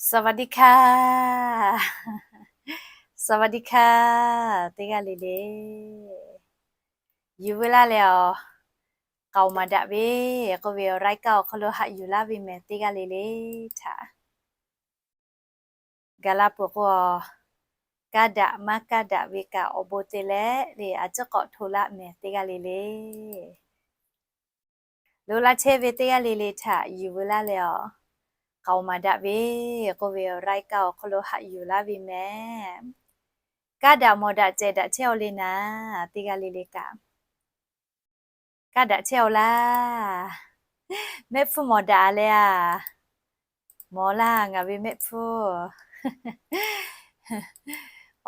สวัสดีค่ะ สวัสดีค่ะ teˇ g'aˇ le le. Yuˬ veu laˇ leh awˬ, k'aoˍ maˍ daꞈ ve k'oˆ ve awˬ รายการ awˬ hk'aw lo haꞈ yuˬ laˇ ve mehˍ teˇ g'aˇ le le htaꞈ gaˬ la peuˬ k'o, kaˇ daꞈ maˇ kaˇ daꞈ ve kaꞈ awˬ bon te leh le a ciˉ k'awꞈ hto laˇ mehˍ teˇ g'aˇ le le. Loꞈ la chehˇ ve teˇ g'aˇ le le htaꞈ yuˬ veu laˇ leh awˬ, k'aoˍ maˍ daꞈ ve k'oˆ ve awˬ รายการ awˬ hk'aw lo haꞈ yuˬ laˇ ve mehˍ. Kaˇ daꞈ mawˬ daꞈ cehˬ daꞈ chehˇ aw le naˍ, teˇ g'aˇ le le kaꞈ kaˇ daꞈ chehˇ aw laˇ. Mehˆ hpfuhˇ mawˬ daꞈ a le a. Mawˬ laˇ, ngaˬ ve mehˆ hpfuhˇ.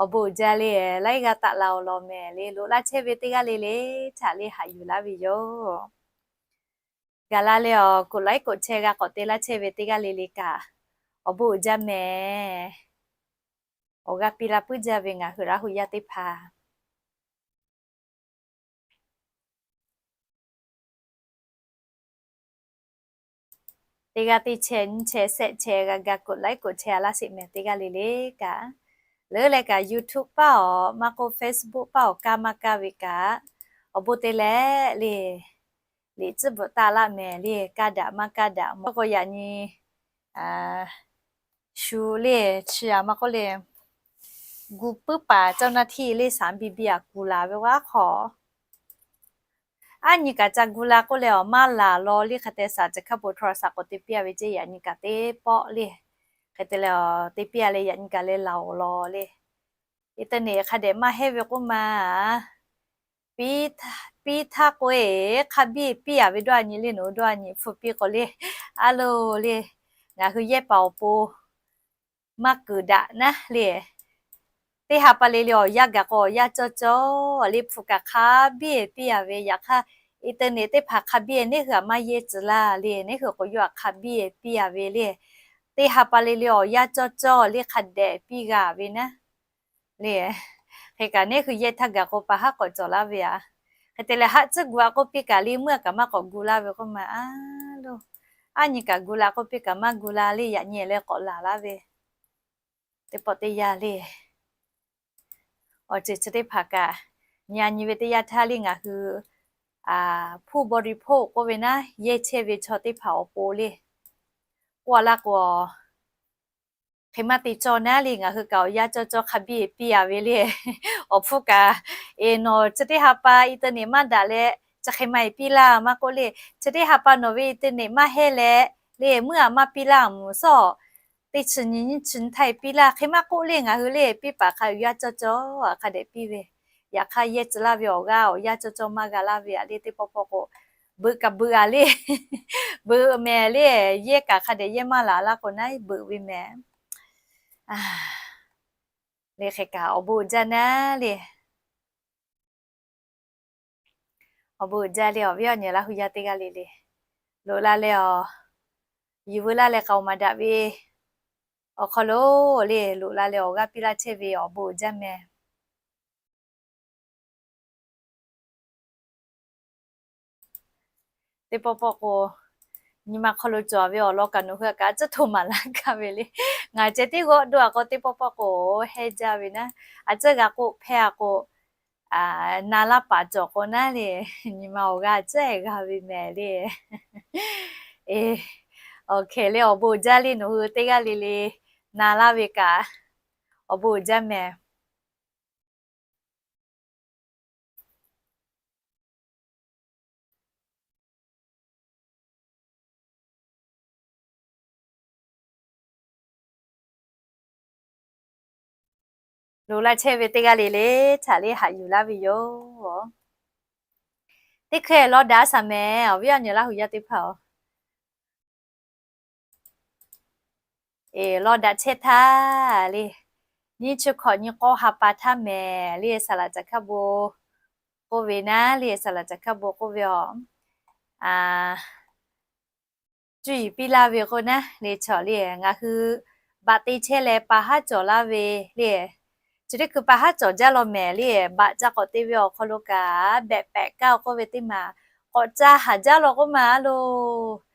Awˬ bon uiˍ jaˇ le, laiˉ g'aˇ taˆ la awˬ lawn mehˍ le. Loꞈ laˇ chehˇ ve teˇ g'aˇ le le htaꞈ le haꞈ yuˬ laˇ ve yoˬ. Gaˬ la leh awˬ, กดไลค์ กดแชร์ g'a k'awꞈ te laˇ chehˇ ve teˇ g'aˇ le le kaꞈ, awˬ bon uiˍ jaˇ mehˍ. Awˬ g'aˇ piˇ la puiˉ jaˇ ve ngaˬ hui Laˇ hu yaˇ teˇ hpaˍ teˇ g'aˇ teˇ chehˇ nyiˇ chehˇ shehˆ chehˇ g'a ga กดไลค์ กดแชร์ a laˇ sheˍ mehˍ teˇ g'aˇ le le kaꞈ. Leuˉ leh kaꞈ YouTube paˇ awˬ maˇ k'oˆ Facebook paˇ awˬ kaˇ maˇ kaˇ ve kaꞈ, awˬ bon te leh le, liꞈ tcuhˉ bvuhꞈ taˆ laˇ mehˍ le. Kaˇ daꞈ maˇ kaˇ daꞈ mawˬ k'o, yaꞈ nyi shu le, chi a maˇ k'oˆ le, gu puiˉ paˍ เจ้าหน้าที่ le สามบีบี a kuˬ laˬ ve g'aˇ hk'aw, aˉ nyi kaꞈ ca gu la k'oˆ leh awˬ maˇ laˬ law le. Hk'e te สาม ca hkaˇ po โทรศัพท์ k'awꞈ te piˇ a ve ceˇ, yaꞈ nyi kaꞈ teˇ pawˆ le. Hk'e te leh awˬ te piˇ a leh yaꞈ nyi kaꞈ leh laˬ awˬ lawn le. Internet hk'a dehꞈ maˇ heˆ ve k'oˆ ma, piˇ htaˇ k'oˆ e, hk'a biˇ piˇ a ve dawˇ a nyi le, nawˬ hui dawˇ a nyi hpu piˇ k'o le, a loˬ le, ngaˬ hui yehˇ paˍ awˬ pon maˇ keunˍ daꞈ naˉ le. Teˇ ha pa le le awˬ yanˇ gaˬ k'o awˬ yanˇ cawˇ cawˇ le, hpu kaꞈ hk'a biˇ piˇ a ve. Yaꞈ hk'aˇ internet teˇ hpaˍ hk'a biˇ neˇ hui aꞈ maˇ yehˇ tcuh laˇ le. Neˇ hui k'awꞈ yawˇ aꞈ hk'a biˇ piˇ a ve le. Teˇ ha pa le le awˬ yanˇ cawˇ cawˇ le hk'a dehꞈ piˇ g'a ve naˉ le. Hk'e kaꞈ neˇ hui yehˇ htaˇ gaˬ k'o pa haˉ k'awꞈ cawˬ laˇ ve a. Hk'e te leh haˆ tcuhˉ gu a k'oˆ piˇ kaꞈ le, meuˇ a kaꞈ maˇ k'awꞈ gu laˇ ve k'oˆ ma, a loˬ, aˉ nyi kaꞈ gu la k'oˆ piˇ kaꞈ maˇ gu la le, yaꞈ nyi leh k'awꞈ laˬ laˇ ve teˇ pawˆ teˇ yanˇ le. Awˬ ceuˬ chi teˇ hpaˍ kaꞈ, nyi a nyi ve teˇ yanˇ htaˇ le ngaˬ hui ผู้บริโภค k'oˆ ve naˉ, yehˇ chehˇ ve chaw teˇ hpaˍ awˬ pon le k'oˆ a laˇ k'o, hk'e maˇ te cawˇ naˉ le, ngaˬ hui kaꞈ awˬ yanˇ cawˇ cawˇ hk'a biˇ piˇ a ve le. Awˬ hpfuhˇ kaꞈ, eˬ, nawˬ chi teˇ ha pa internet maˇ daꞈ leh chi hk'e maˇ e piˇ laˇ maˇ k'oˆ le. Chi teˇ ha pa nawˬ ve internet maˇ heˆ leh le, meuˇ a maˇ piˇ laˇ mvuhˬ sawˉ, teˇ chi nyi nyiˇ chi nyi htaˇ e piˇ laˇ hk'e maˇ k'oˆ le. Ngaˬ hui le piˇ paˍ hk'a yanˇ cawˇ cawˇ a hk'a dehꞈ piˇ ve. Yaꞈ hk'aˇ yehˇ tcuh laˇ ve awˬ g'aˇ awˬ yanˇ cawˇ cawˇ maˇ g'a laˇ ve a le. Teˇ pawˆ pawˆ k'o, beuꞈ kaꞈ beuꞈ a le. Beuꞈ mehˍ le, yehˇ kaꞈ hk'a dehꞈ yehˇ maˇ laˬ laˇ k'o naˉ beuꞈ ve mehˍ le. Hk'e kaꞈ awˬ bon uiˍ jaˇ naˉ le. Awˬ bon uiˍ jaˇ le awˬ viˉ awˬ nyi Laˇ hu yaˇ teˇ g'aˇ le le. Loꞈ la leh awˬ, yuˬ veu laˇ leh k'aoˍ maˍ daꞈ ve awˬ hk'aw lo le, loꞈ la leh awˬ g'aˇ piˇ laˇ chehˇ ve awˬ bon uiˍ jaˇ mehˍ. Teˇ pawˆ pawˆ k'o, nyi ma hk'aw lo cawˬ ve awˬ lawn kaꞈ nawˬ hui kaꞈ a ciˉ hto maˍ laˇ gaˇ ve le. Ngaˬ ceh tiˉ g'awˇ do a k'o teˇ pawˆ pawˆ k'o, hehnˇ jaˇ ve naˉ. A ciˉ g'a k'oˆ hpehˇ a k'o, na laˇ paˍ cawˬ k'o naˉ le, nyi ma awˬ g'aˇ a ciˉ g'a ve mehˍ le. Eˬ, awˬ hkeh le awˬ bon uiˍ jaˇ le nawˬ hui teˇ g'aˇ le le, na laˇ ve kaꞈ awˬ bon uiˍ jaˇ mehˍ. Loꞈ la chehˇ ve teˇ g'aˇ le le htaꞈ le haꞈ yuˬ laˇ ve yoˬ. Teˇ hkeh lawˇ daꞈ shaˍ mehˍ awˬ viˉ awˬ nyi Laˇ hu yaˇ teˇ hpaˍ-oˬ. Eˬ, lawˇ daꞈ chehˇ htaˇ le, nyiˇ chi hkawꞈ nyi k'awˇ ha pa htaˇ mehˍ le, saˍ laꞈ caˬ hkaˇ bon k'oˆ ve naˉ le, saˍ laꞈ caˬ hkaˇ bon k'oˆ ve awˬ, cuˇ yiˍ piˇ laˇ ve k'o naˉ le, chaw le ngaˬ hui baꞈ te chehˇ leh pa haˉ cawˬ laˇ ve le. Chi teˇ hkui pa haˉ cawˬ jaˇ law mehˍ le, baꞈ ca k'awꞈ te ve awˬ hk'aw lo kaꞈ behꞈ pehꞈ kaˇ k'oˆ ve teˇ maˬ k'awꞈ ca haˍ jaˇ law k'oˆ ma a loˬ.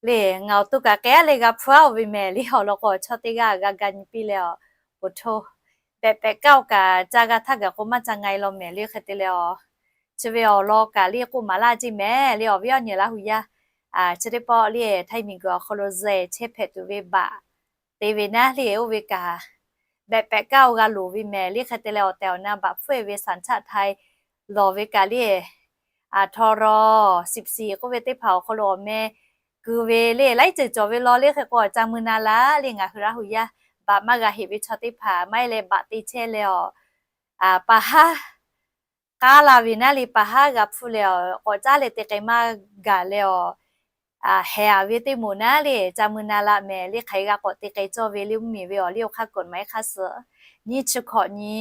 Le ngaˬ awˬ to kaꞈ k'ai-a leh g'a hpfuhˇ-a-oˬ ve mehˍ le, awˬ lawn k'o chaw teˇ g'aˇ g'a ga nyi piˇ leh awˬ, poˬ hto behꞈ pehꞈ kaˇ-oˬ kaꞈ ca g'a htaˇ gaˬ k'o maˇ ca nga-e law mehˍ le. Hk'e te leh awˬ, chi ve awˬ lawn kaꞈ le k'oˆ maˍ laˇ ceˇ mehˍ le. Awˬ viˉ awˬ nyi Laˇ hu yaˇ chi teˇ pawˆ le Htaiˇ miˬguiˬ awˬ hk'aw lo zuhꞈ chehˇ hpehꞈ tuˬ ve baꞈ te ve naˉ le, oˇ ve kaꞈ behꞈ pehꞈ kaˇ-oˬ g'a loˍ ve mehˍ le. Hk'e te leh awˬ tehˬ awˬ na baꞈ hpfuhˇ-e ve สัญชาติไทย lawˬ ve kaꞈ le อ่า ทร สิบสี่ k'oˆ ve teˇ hpaˍ awˬ hk'aw lo awˬ meh kuˬ ve le laiˉ ceuˬ cawˬ ve law le. Hk'e k'o ca mui na laˇ le ngaˬ hui Laˇ hu yaˇ baꞈ maˇ g'a heꞈ ve chaw teˇ hpaˍ maˇ heˆ leh baꞈ te chehˇ leh awˬ, paˍ haˉ k'aˉ la ve naˉ le, paˍ haˉ g'a hpfuhˇ leh awˬ k'awꞈ caˉ leh te k'ai maˇ gaˬ leh awˬ, hehˍ-a ve teˇ moˍ naˉ le ca mui na laˇ mehˍ le. Hk'aˬ hk'e g'a k'awꞈ te k'ai cawˇ ve le mvuhˇmiˬ ve awˬ liˇ awˬ hk'aˇ กฎหมาย hk'aˇ suh nyiˇ chi hkawꞈ nyi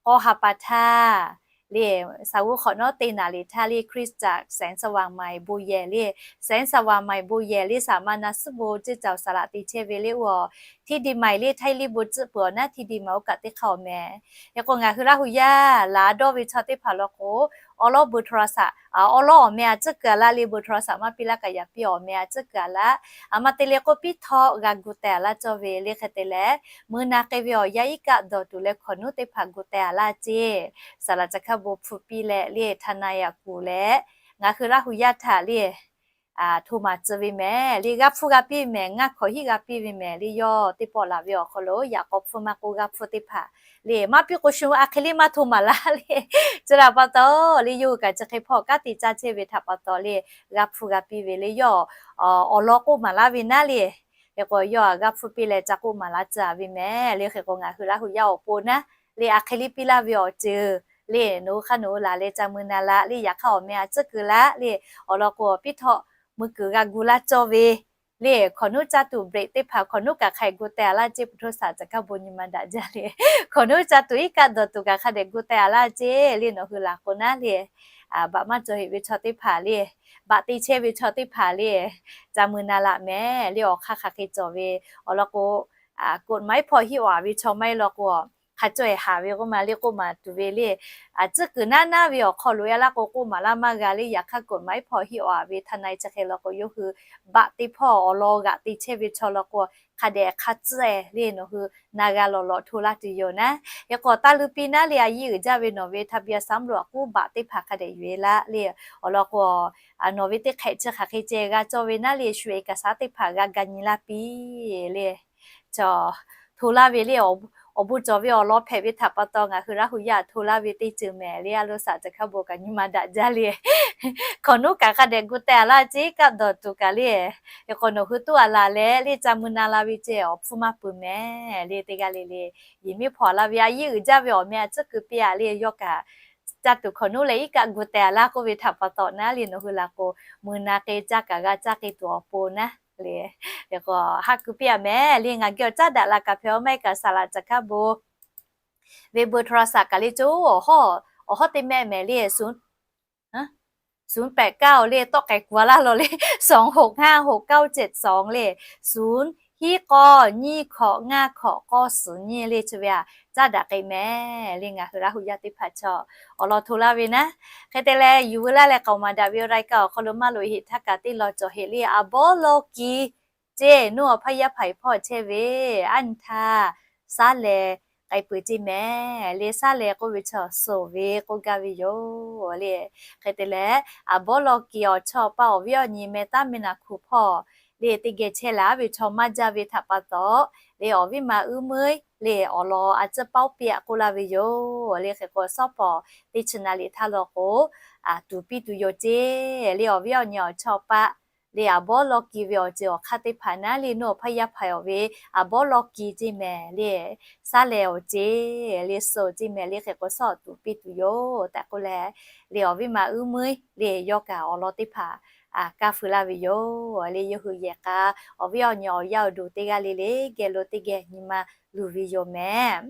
k'awˇ ha pa htaˇ le, saˍ g'uˇ hk'awꞈ nawˉ te naˍ liˍ htaˇ le คริสตจักรแสงสว่างใหม่ โบแย le, แสงสว่างใหม่ โบแย le saˍ ma na suhˉ bon ceˇ caoˬ saˍ laꞈ te chehˇ ve le oˇ awˬ, ที่ดินใหม่ le Htaiˇ liˇ bon tcuhˆ peuˬ awˬ naˉ ที่ดินใหม่ oˇ kaꞈ teˇ hk'aˇ awˬ mehˍ. Hk'e k'o ngaˬ hui Laˇ hu yaˇ laꞈ dawˇ ve chaw teˇ hpaˍ law k'o, awˉ lawˉ เบอร์โทรศัพท์ awˉ lawˉ awˬ meh a tcuhˉ kuiˬ a laˇ le เบอร์โทรศัพท์ maˇ piˇ laˇ kaꞈ yaꞈ piˇ awˬ meh a tcuhˉ kuiˬ a laˇ, a ma te le k'oˆ piˇ htawˇ g'a gu teh a laˇ cawˇ ve le. Hk'e te leh mui na k'ai ve awˬ yaˇ iˉ kaˆ dawˬ tuˬ leh hkawnˍ nuˉ teˇ hpaˍ gu teh a laˇ ceˇ, saˍ laꞈ ca hkaˇ bon hpfuhˇ piˇ leh le hta na yaꞈ kuˬ leh ngaˬ hui Laˇ hu yaˇ htaꞈ le hto maˍ tcuh ve mehˍ le. G'a hpfuhˇ g'a piˇ mehˍ, ngaˇ hkawꞈ hiˆ g'a piˇ ve mehˍ le. Yawˇ teˇ pawˆ laˬ ve awˬ hk'aw lo yaꞈ k'aw hpfuhˇ maˇ k'oˆ g'a hpfuhˇ teˇ hpaˍ le maˇ piˇ k'o shu a hk'e le maˇ hto maˍ laˇ le. Chi htaꞈ pa taw le yawˇ hui kaꞈ chi hk'e hpawˇ kanˉ te caˇ chehˇ ve htaꞈ pa taw le g'a hpfuhˇ g'a piˇ ve le. Yawˇ awˬ lawn k'oˆ maˍ laˇ ve naˉ le, hk'e k'o yawˇ a g'a hpfuhˇ piˇ leh ca k'oˆ maˍ laˇ tcuh a ve mehˍ le. Hk'e k'o ngaˬ hui Laˇ hu yaˇ awˬ pon naˉ le a hk'e le piˇ laˇ ve awˬ ceuˬ le nawˬ hui hk'aˇ nawˬ hui laˬ leh ca mui na laˇ le yaꞈ hk'aˇ awˬ meh a tcuhˉ kuiˬ laˇ le awˬ lawn k'o piˇ htawˇ mui kuiˬ g'a gu laˇ cawˇ ve le. Hkawnˍ nuˉ caˇ tuˬ เบรก teˇ hpaˍ hkawnˍ nuˉ kaꞈ hk'a dehꞈ gu teh a laˇ ceˇ, เบอร์โทรศัพท์ ca hkaˇ bon nyi ma daꞈ jaˇ le. Hkawnˍ nuˉ caˇ tuˬ iˉ kaˆ dawˬ tuˬ kaꞈ hk'a dehꞈ gu teh a laˇ ceˇ le nawˬ hui laˬ k'o naˉ le, baꞈ maˇ cawˬ heꞈ ve chaw teˇ hpaˍ le, baꞈ te chehˇ ve chaw teˇ hpaˍ le, ca mui na laꞈ mehˍ le. Awˬ hk'aˇ hk'aˬ hk'e cawˬ ve awˬ lawn k'o, กฎหมาย hpawˇ hiˆ awˬ a ve chaw maˇ heˆ law k'o, hk'a cawˇ-e haˍ ve k'oˆ ma le k'oˆ maˍ tuˬ ve le, a tcuhˉ kuiˬ naˉ naˉ ve awˬ hk'aw lo yaꞈ laˇ k'o k'oˆ maˍ laˇ maˇ g'a le. Yaꞈ hk'aˇ กฎหมาย hpawˇ hiˆ awˬ a ve hta na e chi hk'e law k'o yawˇ hui baꞈ teˇ hpawˇ awˬ lawn g'aꞈ te chehˇ ve chaw law k'o hk'a dehꞈ hk'a tcuhˉ-e le nawˬ hui na g'a lawˬ lawꞈ hto laˇ tuˬ yoˬ naˉ. Hk'e k'o taˇ lu piˇ naˉ le a yiˇ uiˍ jaˇ ve nawˬ ve ทะเบียนสำรวจ k'oˆ baꞈ teˇ hpaˍ hk'a dehꞈ yuˬ-e laˇ le. Awˬ lawn k'o, nawˬ ve teˇ hk'ehꞈ chi hk'aˬ hk'e ceh g'a cawˇ ve naˉ le shu e kaꞈ shaˉ teˇ hpaˍ g'a ga nyi laˇ piˇ le. Chaw hto laˇ ve le, awˬ bon cawˬ ve awˬ lawn hpehꞈ ve htaꞈ pa taw ngaˬ hui Laˇ hu yaˇ hto laˇ ve teˇ ceuˬ mehˍ le. A lo saꞈ ca hkaˇ bon kaꞈ nyi ma daꞈ jaˇ le. Hkawnˍ nuˉ kaꞈ hk'a dehꞈ gu teh a laˇ ceˇ, iˉ kaˆ dawˬ tuˬ kaꞈ le. Hk'e k'o nawˬ hui tuˉ a laˬ leh le ca mui na la ve ceh awˬ hpfuhˇ maˇ peuˬ mehˍ le. Teˇ g'aˇ le le yehˬ miˉ hpawˇ laˇ ve a yiˇ uiˍ jaˇ ve awˬ meh a tcuhˉ kuiˬ piˇ a le yawˇ kaꞈ caˇ tuˬ hkawnˍ nuˉ leh iˉ kaˆ gu teh a laˇ k'oˆ ve htaꞈ pa taw naˉ le nawˬ hui laˬ k'o mui na k'e caˇ kaꞈ g'a caˇ k'e tuˬ awˬ pon naˉ le. Hk'e k'o haˆ keu piˇ a mehˍ le. Ngaˬ geh awˬ caˉ daꞈ la kaꞈ hpehꞈ-aw maˇ heˆ kaꞈ saˍ laꞈ ca hkaˇ bon ve เบอร์โทรศัพท์ kaꞈ le co awˬ hawˉ, awˬ hawˉ teˇ mehˆ mehˍ le ศูนย์แปดเก้า le tawˆ k'ai kuˬ a laˇ law le สองหกห้าหกเก้าเจ็ดสอง le ศูนย์ hiˉ k'awˇ nyiˇ hkawꞈ ngaˇ hkawꞈ k'awˇ suhˍ nyiˇ le chi ve a caˉ daꞈ k'e mehˍ le. Ngaˬ hui Laˇ hu yaˇ teˇ hpaˍ chaw awˬ lawn hto laˇ ve naˉ. Hk'e te leh yuˬ veu laˇ leh k'aoˍ maˍ daꞈ ve รายการ awˬ hk'aw lo maˇ loꞈ-e heˆ htaˇ kaꞈ teˇ lawn cawˬ heˆ le. A bawˉ lawˇ ki ceˇ nuˇ awˬ hpaˇ yaˇ hpaˍ-e hpawˇ chehˇ ve aˉ nyi htaˇ saˉ leh k'ai peuˬ ceˇ mehˍ le. Saˉ leh k'oˆ ve chaw suhˍ ve k'oˆ gaˇ ve yoˬ le. Hk'e te leh a bawˉ lawˇ ki awˬ chawˇ paˇ awˬ viˉ awˬ nyi meh taˉ meh naˬ hkuˬ hpawˇ le teˇ geh chehˇ laˬ ve chaw maˇ jaˇ ve htaꞈ pa taw le awˬ viˉ ma uiˉ meuˇ le awˬ lawn a tcuhˉ paoˉ piˇ-a k'oˆ laˇ ve yoˬ le. Hk'e k'o sawˉ pawˍ teˇ chi na liꞈ htaˇ law k'o tuˍ piˇ tuˬ yoˬ ceˇ le. Awˬ viˉ awˬ nyi awˬ chawˇ paˇ le a bawˉ lawˇ ki ve awˬ ceuˬ awˬ hk'aˇ teˇ hpaˍ naˉ le nuˇ awˬ hpaˇ yaˇ hpaˍ-e awˬ ve a bawˉ lawˇ ki ceˇ mehˍ le. Saˉ leh awˬ ceˇ le suhˍ ceˇ mehˍ le. Hk'e k'o sawˉ tuˍ piˇ tuˬ yoˬ tehꞈ k'oˆ leh le awˬ viˉ ma uiˉ meuˇ le yawˇ kaꞈ awˬ lawn teˇ hpaˍ kaˇ feu laˇ ve yoˬ le. Yawˇ hui yehˬ k'a awˬ viˉ awˬ nyi awˬ yaˇ awˬ duˬ teˇ g'aˇ le le geh lo teˇ geh nyi ma luˬ ve yoˬ mehˍ.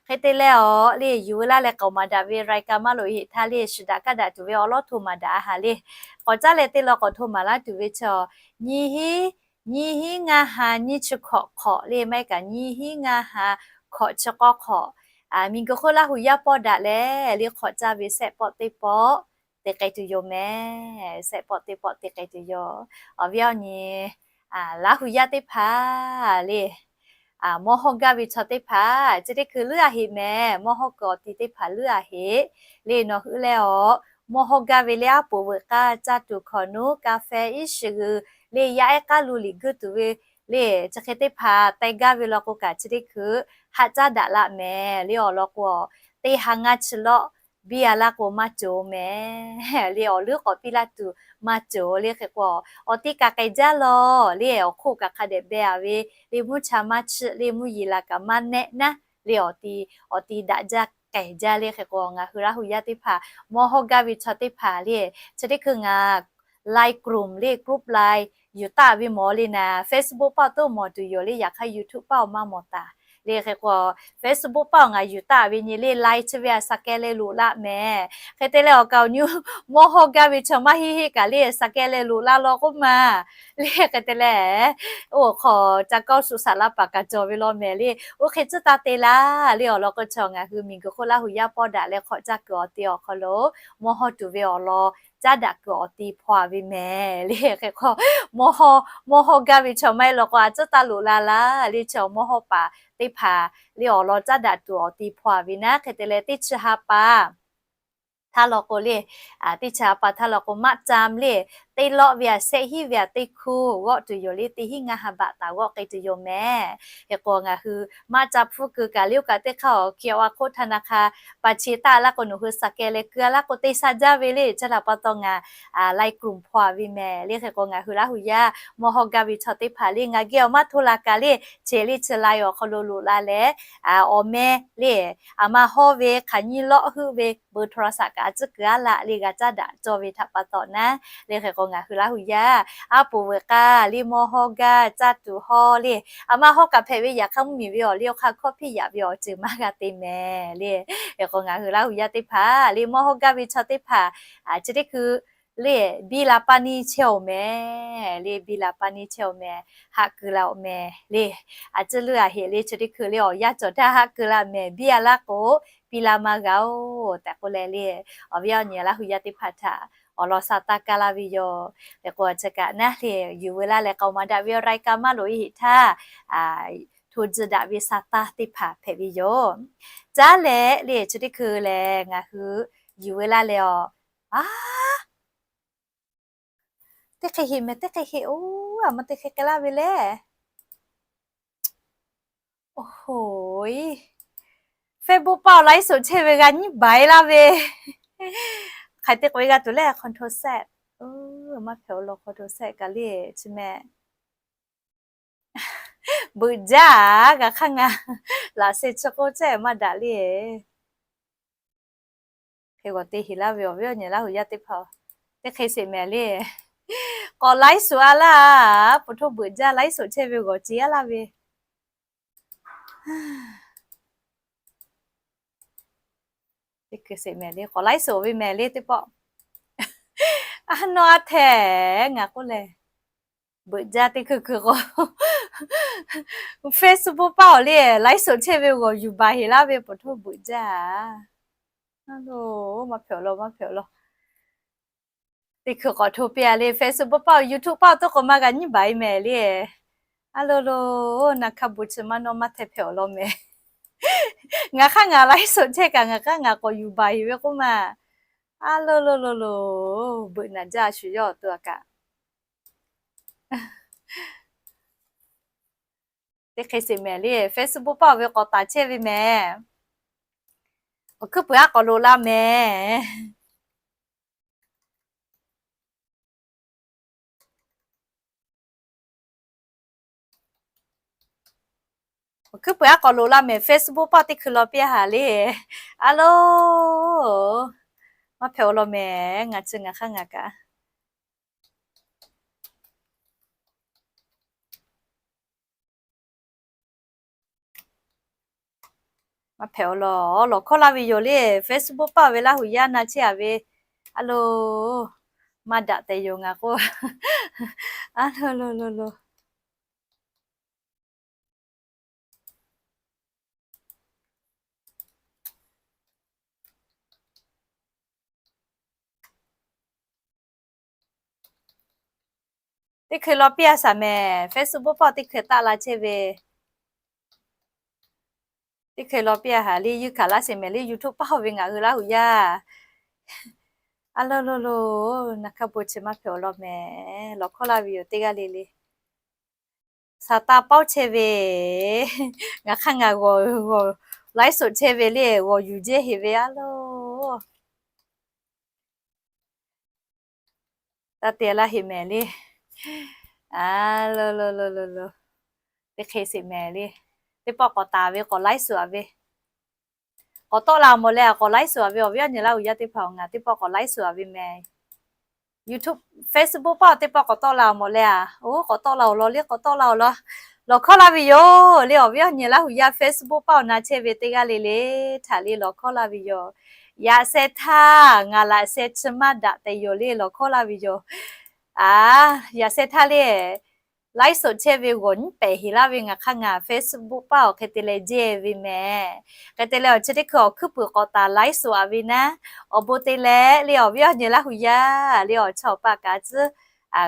Hk'e te leh awˬ le yuˬ veu laˇ leh k'aoˍ maˍ daꞈ ve รายการ maˇ loꞈ-e heˆ htaˇ le shu daꞈ kaˇ daꞈ tuˬ ve awˬ lawˉ hto maˍ daꞈ a haˍ le. K'awꞈ caˉ leh teˇ lawn k'awꞈ hto maˍ laˇ tuˬ ve chaw nyiˇ hiˉ, nyiˇ hiˉ ngaˇ ha nyiˇ chi hkawꞈ hk'awꞈ le maˇ heˆ kaꞈ nyiˇ hiˉ ngaˇ ha hkawꞈ chi k'awˇ hk'awꞈ, miˬguiˬ hk'oˆ Laˇ hu yaˇ pawˆ daꞈ leh le hk'awꞈ caˇ ve sehˆ pawˆ teˇ pawˆ te k'ai tuˬ yoˬ mehˍ. Sehˆ pawˆ teˇ pawˆ te k'ai tuˬ yoˬ. Awˬ viˉ awˬ nyi Laˇ hu yaˇ teˇ hpaˍ le, mawˇ hawˇ gaˇ ve chaw teˇ hpaˍ chi teˇ hkui leuˉ a heꞈ mehˍ. Mawˇ hawˇ kuiˬ awˬ ti teˇ hpaˍ leuˉ a heꞈ le. Nawˬ hui leh awˬ mawˇ hawˇ gaˇ ve le aˉ poꞈ veuꞈ k'aˇ caˇ tuˬ hkawꞈ nuˉ, ka feh iˉ shiˍ g'uiˬ le, yaˇ ehˉ k'aˉ lu liꞈ guˇ tuˬ ve le, chi hk'e teˇ hpaˍ teh gaˇ ve law k'o kaꞈ chi teˇ hkui haꞈ caˉ daꞈ laˇ mehˍ le. Awˬ lawn k'o, teˇ ha ngaˇ chi lawˆ biˇ a laˇ k'o maˇ cawˬ mehˍ le. Awˬ leuˉ k'awꞈ piˇ laˇ tuˬ maˇ cawˬ le. Hk'e k'o, awˬ ti kaꞈ k'ehˬ jaˇ lawˬ le. Awˬ hk'oˆ kaꞈ hk'a dehꞈ beh a ve le, mvuhˇ cha maˇ chiˆ le, mvuhˇ yeˬ laˬ kaꞈ maˇ nehˆ naˉ le. Awˬ ti, awˬ ti daꞈ jaˇ k'ehˬ jaˇ le. Hk'e k'o, ngaˬ hui Laˇ hu yaˇ teˇ hpaˍ mawˇ hawˇ gaˇ ve chaw teˇ hpaˍ le, chi teˇ hkui ngaˬ Line group le, group Line yuˬ taˆ ve mawˬ le naˍ, Facebook paˆ awˬ toˆ mawˬ tuˬ yoˬ le. Yaꞈ hk'aˇ YouTube paˆ awˬ maˇ mawˬ taˍ le. Hk'e k'o, Facebook paˆ awˬ ngaˬ yuˬ taˆ ve nyi le, Line chi ve a saˍ keh leh loꞈ laˇ mehˍ. Hk'e te leh awˬ kaˍ awˬ nyi mawˇ hawˇ gaˇ ve chaw maˇ heˆ heˆ kaꞈ le, saˍ keh leh loꞈ laˇ law k'oˆ ma le. Hk'e te leh, oˇ hk'aw ca kawˇ suh saˍ laˇ paˍ kaꞈ cawˬ ve law mehˍ le. Oˇ hk'e tcuhˉ taˇ te laˇ le. Awˬ lawn k'o, chaw ngaˬ hui miˬguiˬ hk'oˆ Laˇ hu yaˇ pawˇ daꞈ leh hk'awꞈ caˇ kuiˬ awˬ ti awˬ hk'aw lo mawˇ hawˇ tuˬ ve awˬ lawn caˉ daꞈ kuiˬ awˬ ti hpaw a ve mehˍ le. Hk'e k'o, mawˇ hawˇ gaˇ ve chaw maˇ heˆ law k'o, a tcuhˉ taˇ loꞈ la laˇ le. Chaw mawˇ hawˇ paˍ teˇ hpaˍ le awˬ lawn caˉ daꞈ tuˬ awˬ ti hpaw a ve naˉ. Hk'e te leh teˇ chi ha pa htaˇ law k'o le, teˇ chi ha pa htaˇ law k'o, maˆ ca le, teˇ lawˆ ve a shehˆ hiˉ ve a teˇ hkuˇ g'awˆ tuˬ yoˬ le. Teˇ hiˉ ngaˇ ha baꞈ taˍ g'awˆ k'ai tuˬ yoˬ mehˍ. Hk'e k'o, ngaˬ hui maˆ ca hpfuhˇ keu kaꞈ le, oˇ kaꞈ teˇ hk'aˇ awˬ hkiˬ awˬ a hk'oˆ htaˇ na hk'a pa chi taˆ laˇ k'o, nawˬ hui saˍ keh leh keu a laˇ k'o, te sha jaˇ ve le. Chi htaꞈ pa taw ngaˬ Line group hpaw a ve mehˍ le. Hk'e k'o, ngaˬ hui Laˇ hu yaˇ mawˇ hawˇ gaˇ ve chaw teˇ hpaˍ le, ngaˬ geh awˬ maˇ hto la kaꞈ le, cheˬ le chi Line awˬ hk'aw lo loꞈ la leh, awˬ meh le, aˬ ma hawˇ ve hk'aˬ nyiˇ lawˆ heuˆ ve เบอร์โทรศัพท์ kaꞈ a tcuhˉ kuiˬ aˉ laꞈ le g'a caˉ daꞈ cawˇ ve htaꞈ pa taw naˉ. Le hk'e k'o, ngaˬ hui Laˇ hu yaˇ aˉ poꞈ veuꞈ k'aˇ le, mawˇ hawˇ gaˇ caˇ tuˬ hawˇ le, aˬ ma hawˇ kaꞈ hpehꞈ ve yaꞈ hk'aˇ mvuhˇmiˬ ve awˬ liˇ awˬ hk'aˇ hkawˇ hpiˇ yaꞈ ve awˬ ceuˬ maˇ g'a te mehˍ le. Hk'e k'o, ngaˬ hui Laˇ hu yaˇ teˇ hpaˍ le, mawˇ hawˇ gaˇ ve chaw teˇ hpaˍ chi teˇ hkui le, biˇ la paˇ neˇ chehˇ-oˬ mehˍ le. Biˇ la paˇ neˇ chehˇ-oˬ mehˍ. Haꞈ kuiˬ la-oˬ mehˍ le. A tcuhˉ leuˉ a heꞈ le, chi teˇ hkui le awˬ yanˇ cawˬ htaˇ haꞈ kuiˬ la mehˍ. Biˇ a laˇ k'o, biˇ la maˇ g'a-oˬ tehꞈ k'oˆ leh le, awˬ viˉ awˬ nyi Laˇ hu yaˇ teˇ hpaˍ htaꞈ awˬ lawn sha taˇ kaˇ laˇ ve yoˬ. Hk'e k'o, chi kaꞈ naˉ le, yuˬ veu laˇ leh k'aoˍ maˍ daꞈ ve awˬ รายการ maˇ loꞈ-e heꞈ htaˇ, hto tcuh daꞈ ve sha taˇ teˇ hpaˍ hpehꞈ ve yoˬ. Caˉ leh le, chi teˇ hkui lehˬ ngaˬ hui yuˬ veu laˇ leh awˬ, a, teˇ hk'e heꞈ mehˍ, teˇ hk'e heꞈ-oˬ, aˬ ma teˇ hk'e k'ai laˇ ve le. Oˇ hoˬ-iˉ, Facebook paˆ awˬ ไลฟ์สด chehˇ ve g'a nyiˇ baˬ-e laˇ ve. Hk'aˬ hk'e te k'oꞈ-e g'a tuˬ le, control Z. Maˇ hpehꞈ-oˬ law, control Z kaꞈ le chi mehˍ. Beuꞈ jaˇ-a, g'a hk'aˇ ngaˬ laꞈ sheh chi k'oˆ chehˇ maˇ daꞈ le. Hk'e g'awˬ te heˍ laˇ ve awˬ viˉ awˬ nyi Laˇ hu yaˇ teˇ hpaˍ, teˇ hk'e sheˍ mehˍ le. K'awꞈ ไลฟ์สด a laˇ, ขอโทษ beuꞈ jaˇ, ไลฟ์สด chehˇ ve g'awˬ ce a laˇ ve. Teˇ hkui sheˍ mehˍ le, k'awꞈ ไลฟ์สด ve mehˍ le teˇ pawˆ. A nawˇ a htehꞈ ngaˬ k'oˆ lehˬ, beuꞈ jaˇ teˇ hkui hkui k'o, Facebook paˆ awˬ le ไลฟ์สด chehˇ ve g'awˬ yuˬ baˬ heˍ laˇ ve, ขอโทษ beuꞈ jaˇ-a. Maˇ hpehꞈ-oˬ law, maˇ hpehꞈ-oˬ law. Teˇ hkui k'awꞈ hto piˇ-a le, Facebook paˆ awˬ YouTube paˆ awˬ toˆ k'o maˇ g'a nyiˇ baˬ-e mehˍ le. A lo lo, na hk'a bu chi maˇ nawˇ maˇ hteh hpehꞈ-oˬ law mehˍ. Ngaˬ hk'aˇ ngaˬ ไลฟ์สด chehˇ kaꞈ ngaˬ hk'aˇ ngaˬ k'awꞈ yuˬ baˬ heˍ ve k'oˆ ma. A lo lo lo lo, beuꞈ naˬ jaˇ shuˍ yawˇ awˬ to a kaꞈ. Teˇ hk'e sheˍ mehˍ le, Facebook paˆ awˬ ve k'awꞈ taˍ chehˇ ve mehˍ. Awˬ hkuiˉ puiˍ aˉ k'awꞈ loꞈ la mehˍ. Awˬ hkuiˉ puiˍ aˉ k'awꞈ loꞈ la mehˍ, Facebook paˆ teˇ hkui law piˇ haˍ le. A lo, maˇ hpehꞈ-oˬ law mehˍ, ngaˬ chi ngaˬ hk'aˇ ngaˬ kaꞈ. Maˇ hpehꞈ-oˬ law, lawˬ hkawˇ laˇ ve yoˬ le. Facebook paˆ ve Laˇ hu yaˇ na chehˇ a ve. A lo, maˇ daꞈ tehꞈ yoˬ ngaˬ k'oˆ. A lo lo lo lo. Teˇ hkui law piˇ a shaˍ mehˍ, Facebook paˆ teˇ hkui taˆ la chehˇ ve. Teˇ hkui law piˇ a haˍ le, yuˇ hkanˍ laˇ sheˍ mehˍ le, YouTube paˆ ve ngaˬ hui Laˇ huˍ yaˇ. A lo lo lo, naˬ hk'a bon chi maˇ hpehꞈ awˬ lawn mehˍ, lawˬ hkawˇ laˇ ve yoˬ teˇ g'aˇ le le. Saˍtanˍ paoˇ chehˇ ve, ngaˬ hk'aˇ ngaˬ g'awˬ g'awˬ laiˉ soꞈ chehˇ ve le, g'awˬ yuˬ jehˇ heˍ ve a lo. Taˇ te laˇ heˍ mehˍ le. A lo lo lo lo lo, teˇ hk'e sheˍ mehˍ le. Teˇ pawˆ k'awꞈ taˍ ve k'awꞈ laiˉ soꞈ a ve, k'awꞈ tawˆ la mawˬ leh a k'awꞈ laiˉ soꞈ a ve awˬ viˉ awˬ nyi Laˇ huˍ yaˇ teˇ hpaˍ-oˬ, ngaˬ teˇ pawˆ k'awꞈ laiˉ soꞈ a ve mehˍ. YouTube, Facebook paˆ teˇ pawˆ k'awꞈ tawˆ la mawˬ leh a, oˇ k'awꞈ tawˆ la awˬ lawn le, k'awꞈ tawˆ la awˬ lawn. Lawˬ hkawˇ laˇ ve yoˬ le, awˬ viˉ awˬ nyi Laˇ huˍ yaˇ Facebook paˆ awˬ na chehˇ ve teˇ g'aˇ le le htaꞈ le lawˬ hkawˇ laˇ ve yoˬ. Yaꞈ sheh htaˇ ngaˬ laꞈ sheh chi maˇ daꞈ tehꞈ yoˬ le lawˬ hkawˇ laˇ ve yoˬ. A, yaꞈ sheh htaˇ le, laiˉ soꞈ chehˇ ve g'awˬ nyiˉ pehˍ heˍ laˇ ve ngaˬ hk'aˇ ngaˬ Facebook paˆ awˬ hk'e te leh jehˇ ve mehˍ. Hk'e te leh awˬ chi teˇ hkui awˬ hkuiˉ puiˍ k'awꞈ taˍ laiˉ soꞈ a ve naˉ, awˬ bon te leh le awˬ viˉ awˬ nyi Laˇ huˍ yaˇ le awˬ chawˇ awˬ paˆ kaꞈ tcuhˉ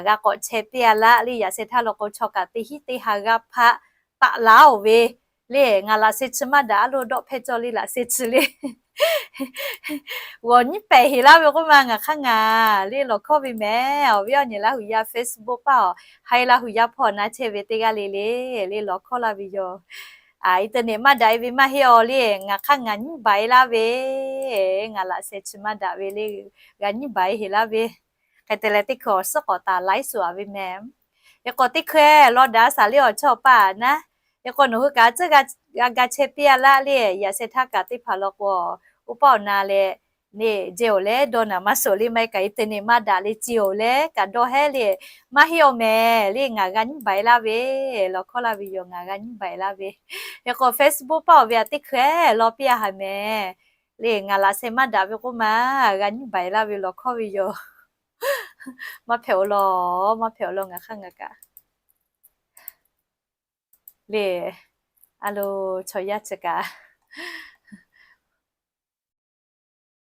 g'a k'awꞈ chehˇ piˇ a laˇ le, yaꞈ sheh htaˇ law k'o chaw kaꞈ teˇ hinˉ teˇ ha g'aˇ hpaˆ taˆ laˇ oˬ ve le, ngaˬ laꞈ sheh chi maˇ daꞈ a lo dawˆ hpehˇ cawˇ le laꞈ sheh chi le. G'awˬ nyiˉ pehˍ heˍ laˇ ve k'oˆ ma ngaˬ hk'aˇ ngaˬ le lawˬ hkawˇ ve mehˍ, awˬ viˉ awˬ nyi Laˇ huˍ yaˇ Facebook paˆ awˬ, haiˉ Laˇ huˍ yaˇ hpawˇ na chehˇ ve teˇ g'aˇ le le, le lawˬ hkawˇ laˇ ve yoˬ. Internet maˇ daꞈ e ve maˇ heˆ awˬ le, ngaˬ hk'aˇ ngaˬ nyiˉ baˬ e laˇ ve, ngaˬ laꞈ sheh chi maˇ daꞈ ve le, g'a nyiˉ baˬ e heˍ laˇ ve. Hk'e te leh teˇ hkui awˬ suhˉ k'awꞈ taˍ laiˉ soꞈ a ve mehˍ. Hk'e k'o teˇ hkui law daꞈ shaˍ le awˬ chawˇ awˬ paˆ naˉ. Hk'e k'o nawˬ hui kaꞈ tcuhˉ g'a ga chehˇ piˇ a laˇ le, yaꞈ sheh htaˇ kaꞈ teˇ hpaˍ law k'o, oˇ paˆ awˬ na leh, neˇ jehˇ oˬ leh dawˇ naˍ maˇ suhˍ le maˇ heˆ kaꞈ internet maˇ daꞈ le ci oˬ leh kaꞈ dawˇ hehˉ le, maˇ heˆ awˬ mehˍ le ngaˬ g'a nyiˉ baˬ e laˇ ve, lawˬ hkawˇ laˇ ve yoˬ ngaˬ g'a nyiˉ baˬ e laˇ ve. Hk'e k'o Facebook paˆ awˬ ve a teˇ hkui law piˇ a haˍ mehˍ. Le ngaˬ laꞈ sheh maˇ daꞈ ve k'oˆ ma, g'a nyiˉ baˬ e laˇ ve lawˬ hkawˇ ve yoˬ. Maˇ hpehꞈ awˬ lawn, maˇ hpehꞈ awˬ lawn ngaˬ hk'aˇ ngaˬ kaꞈ le, a lo chaw yaˇ chi kaꞈ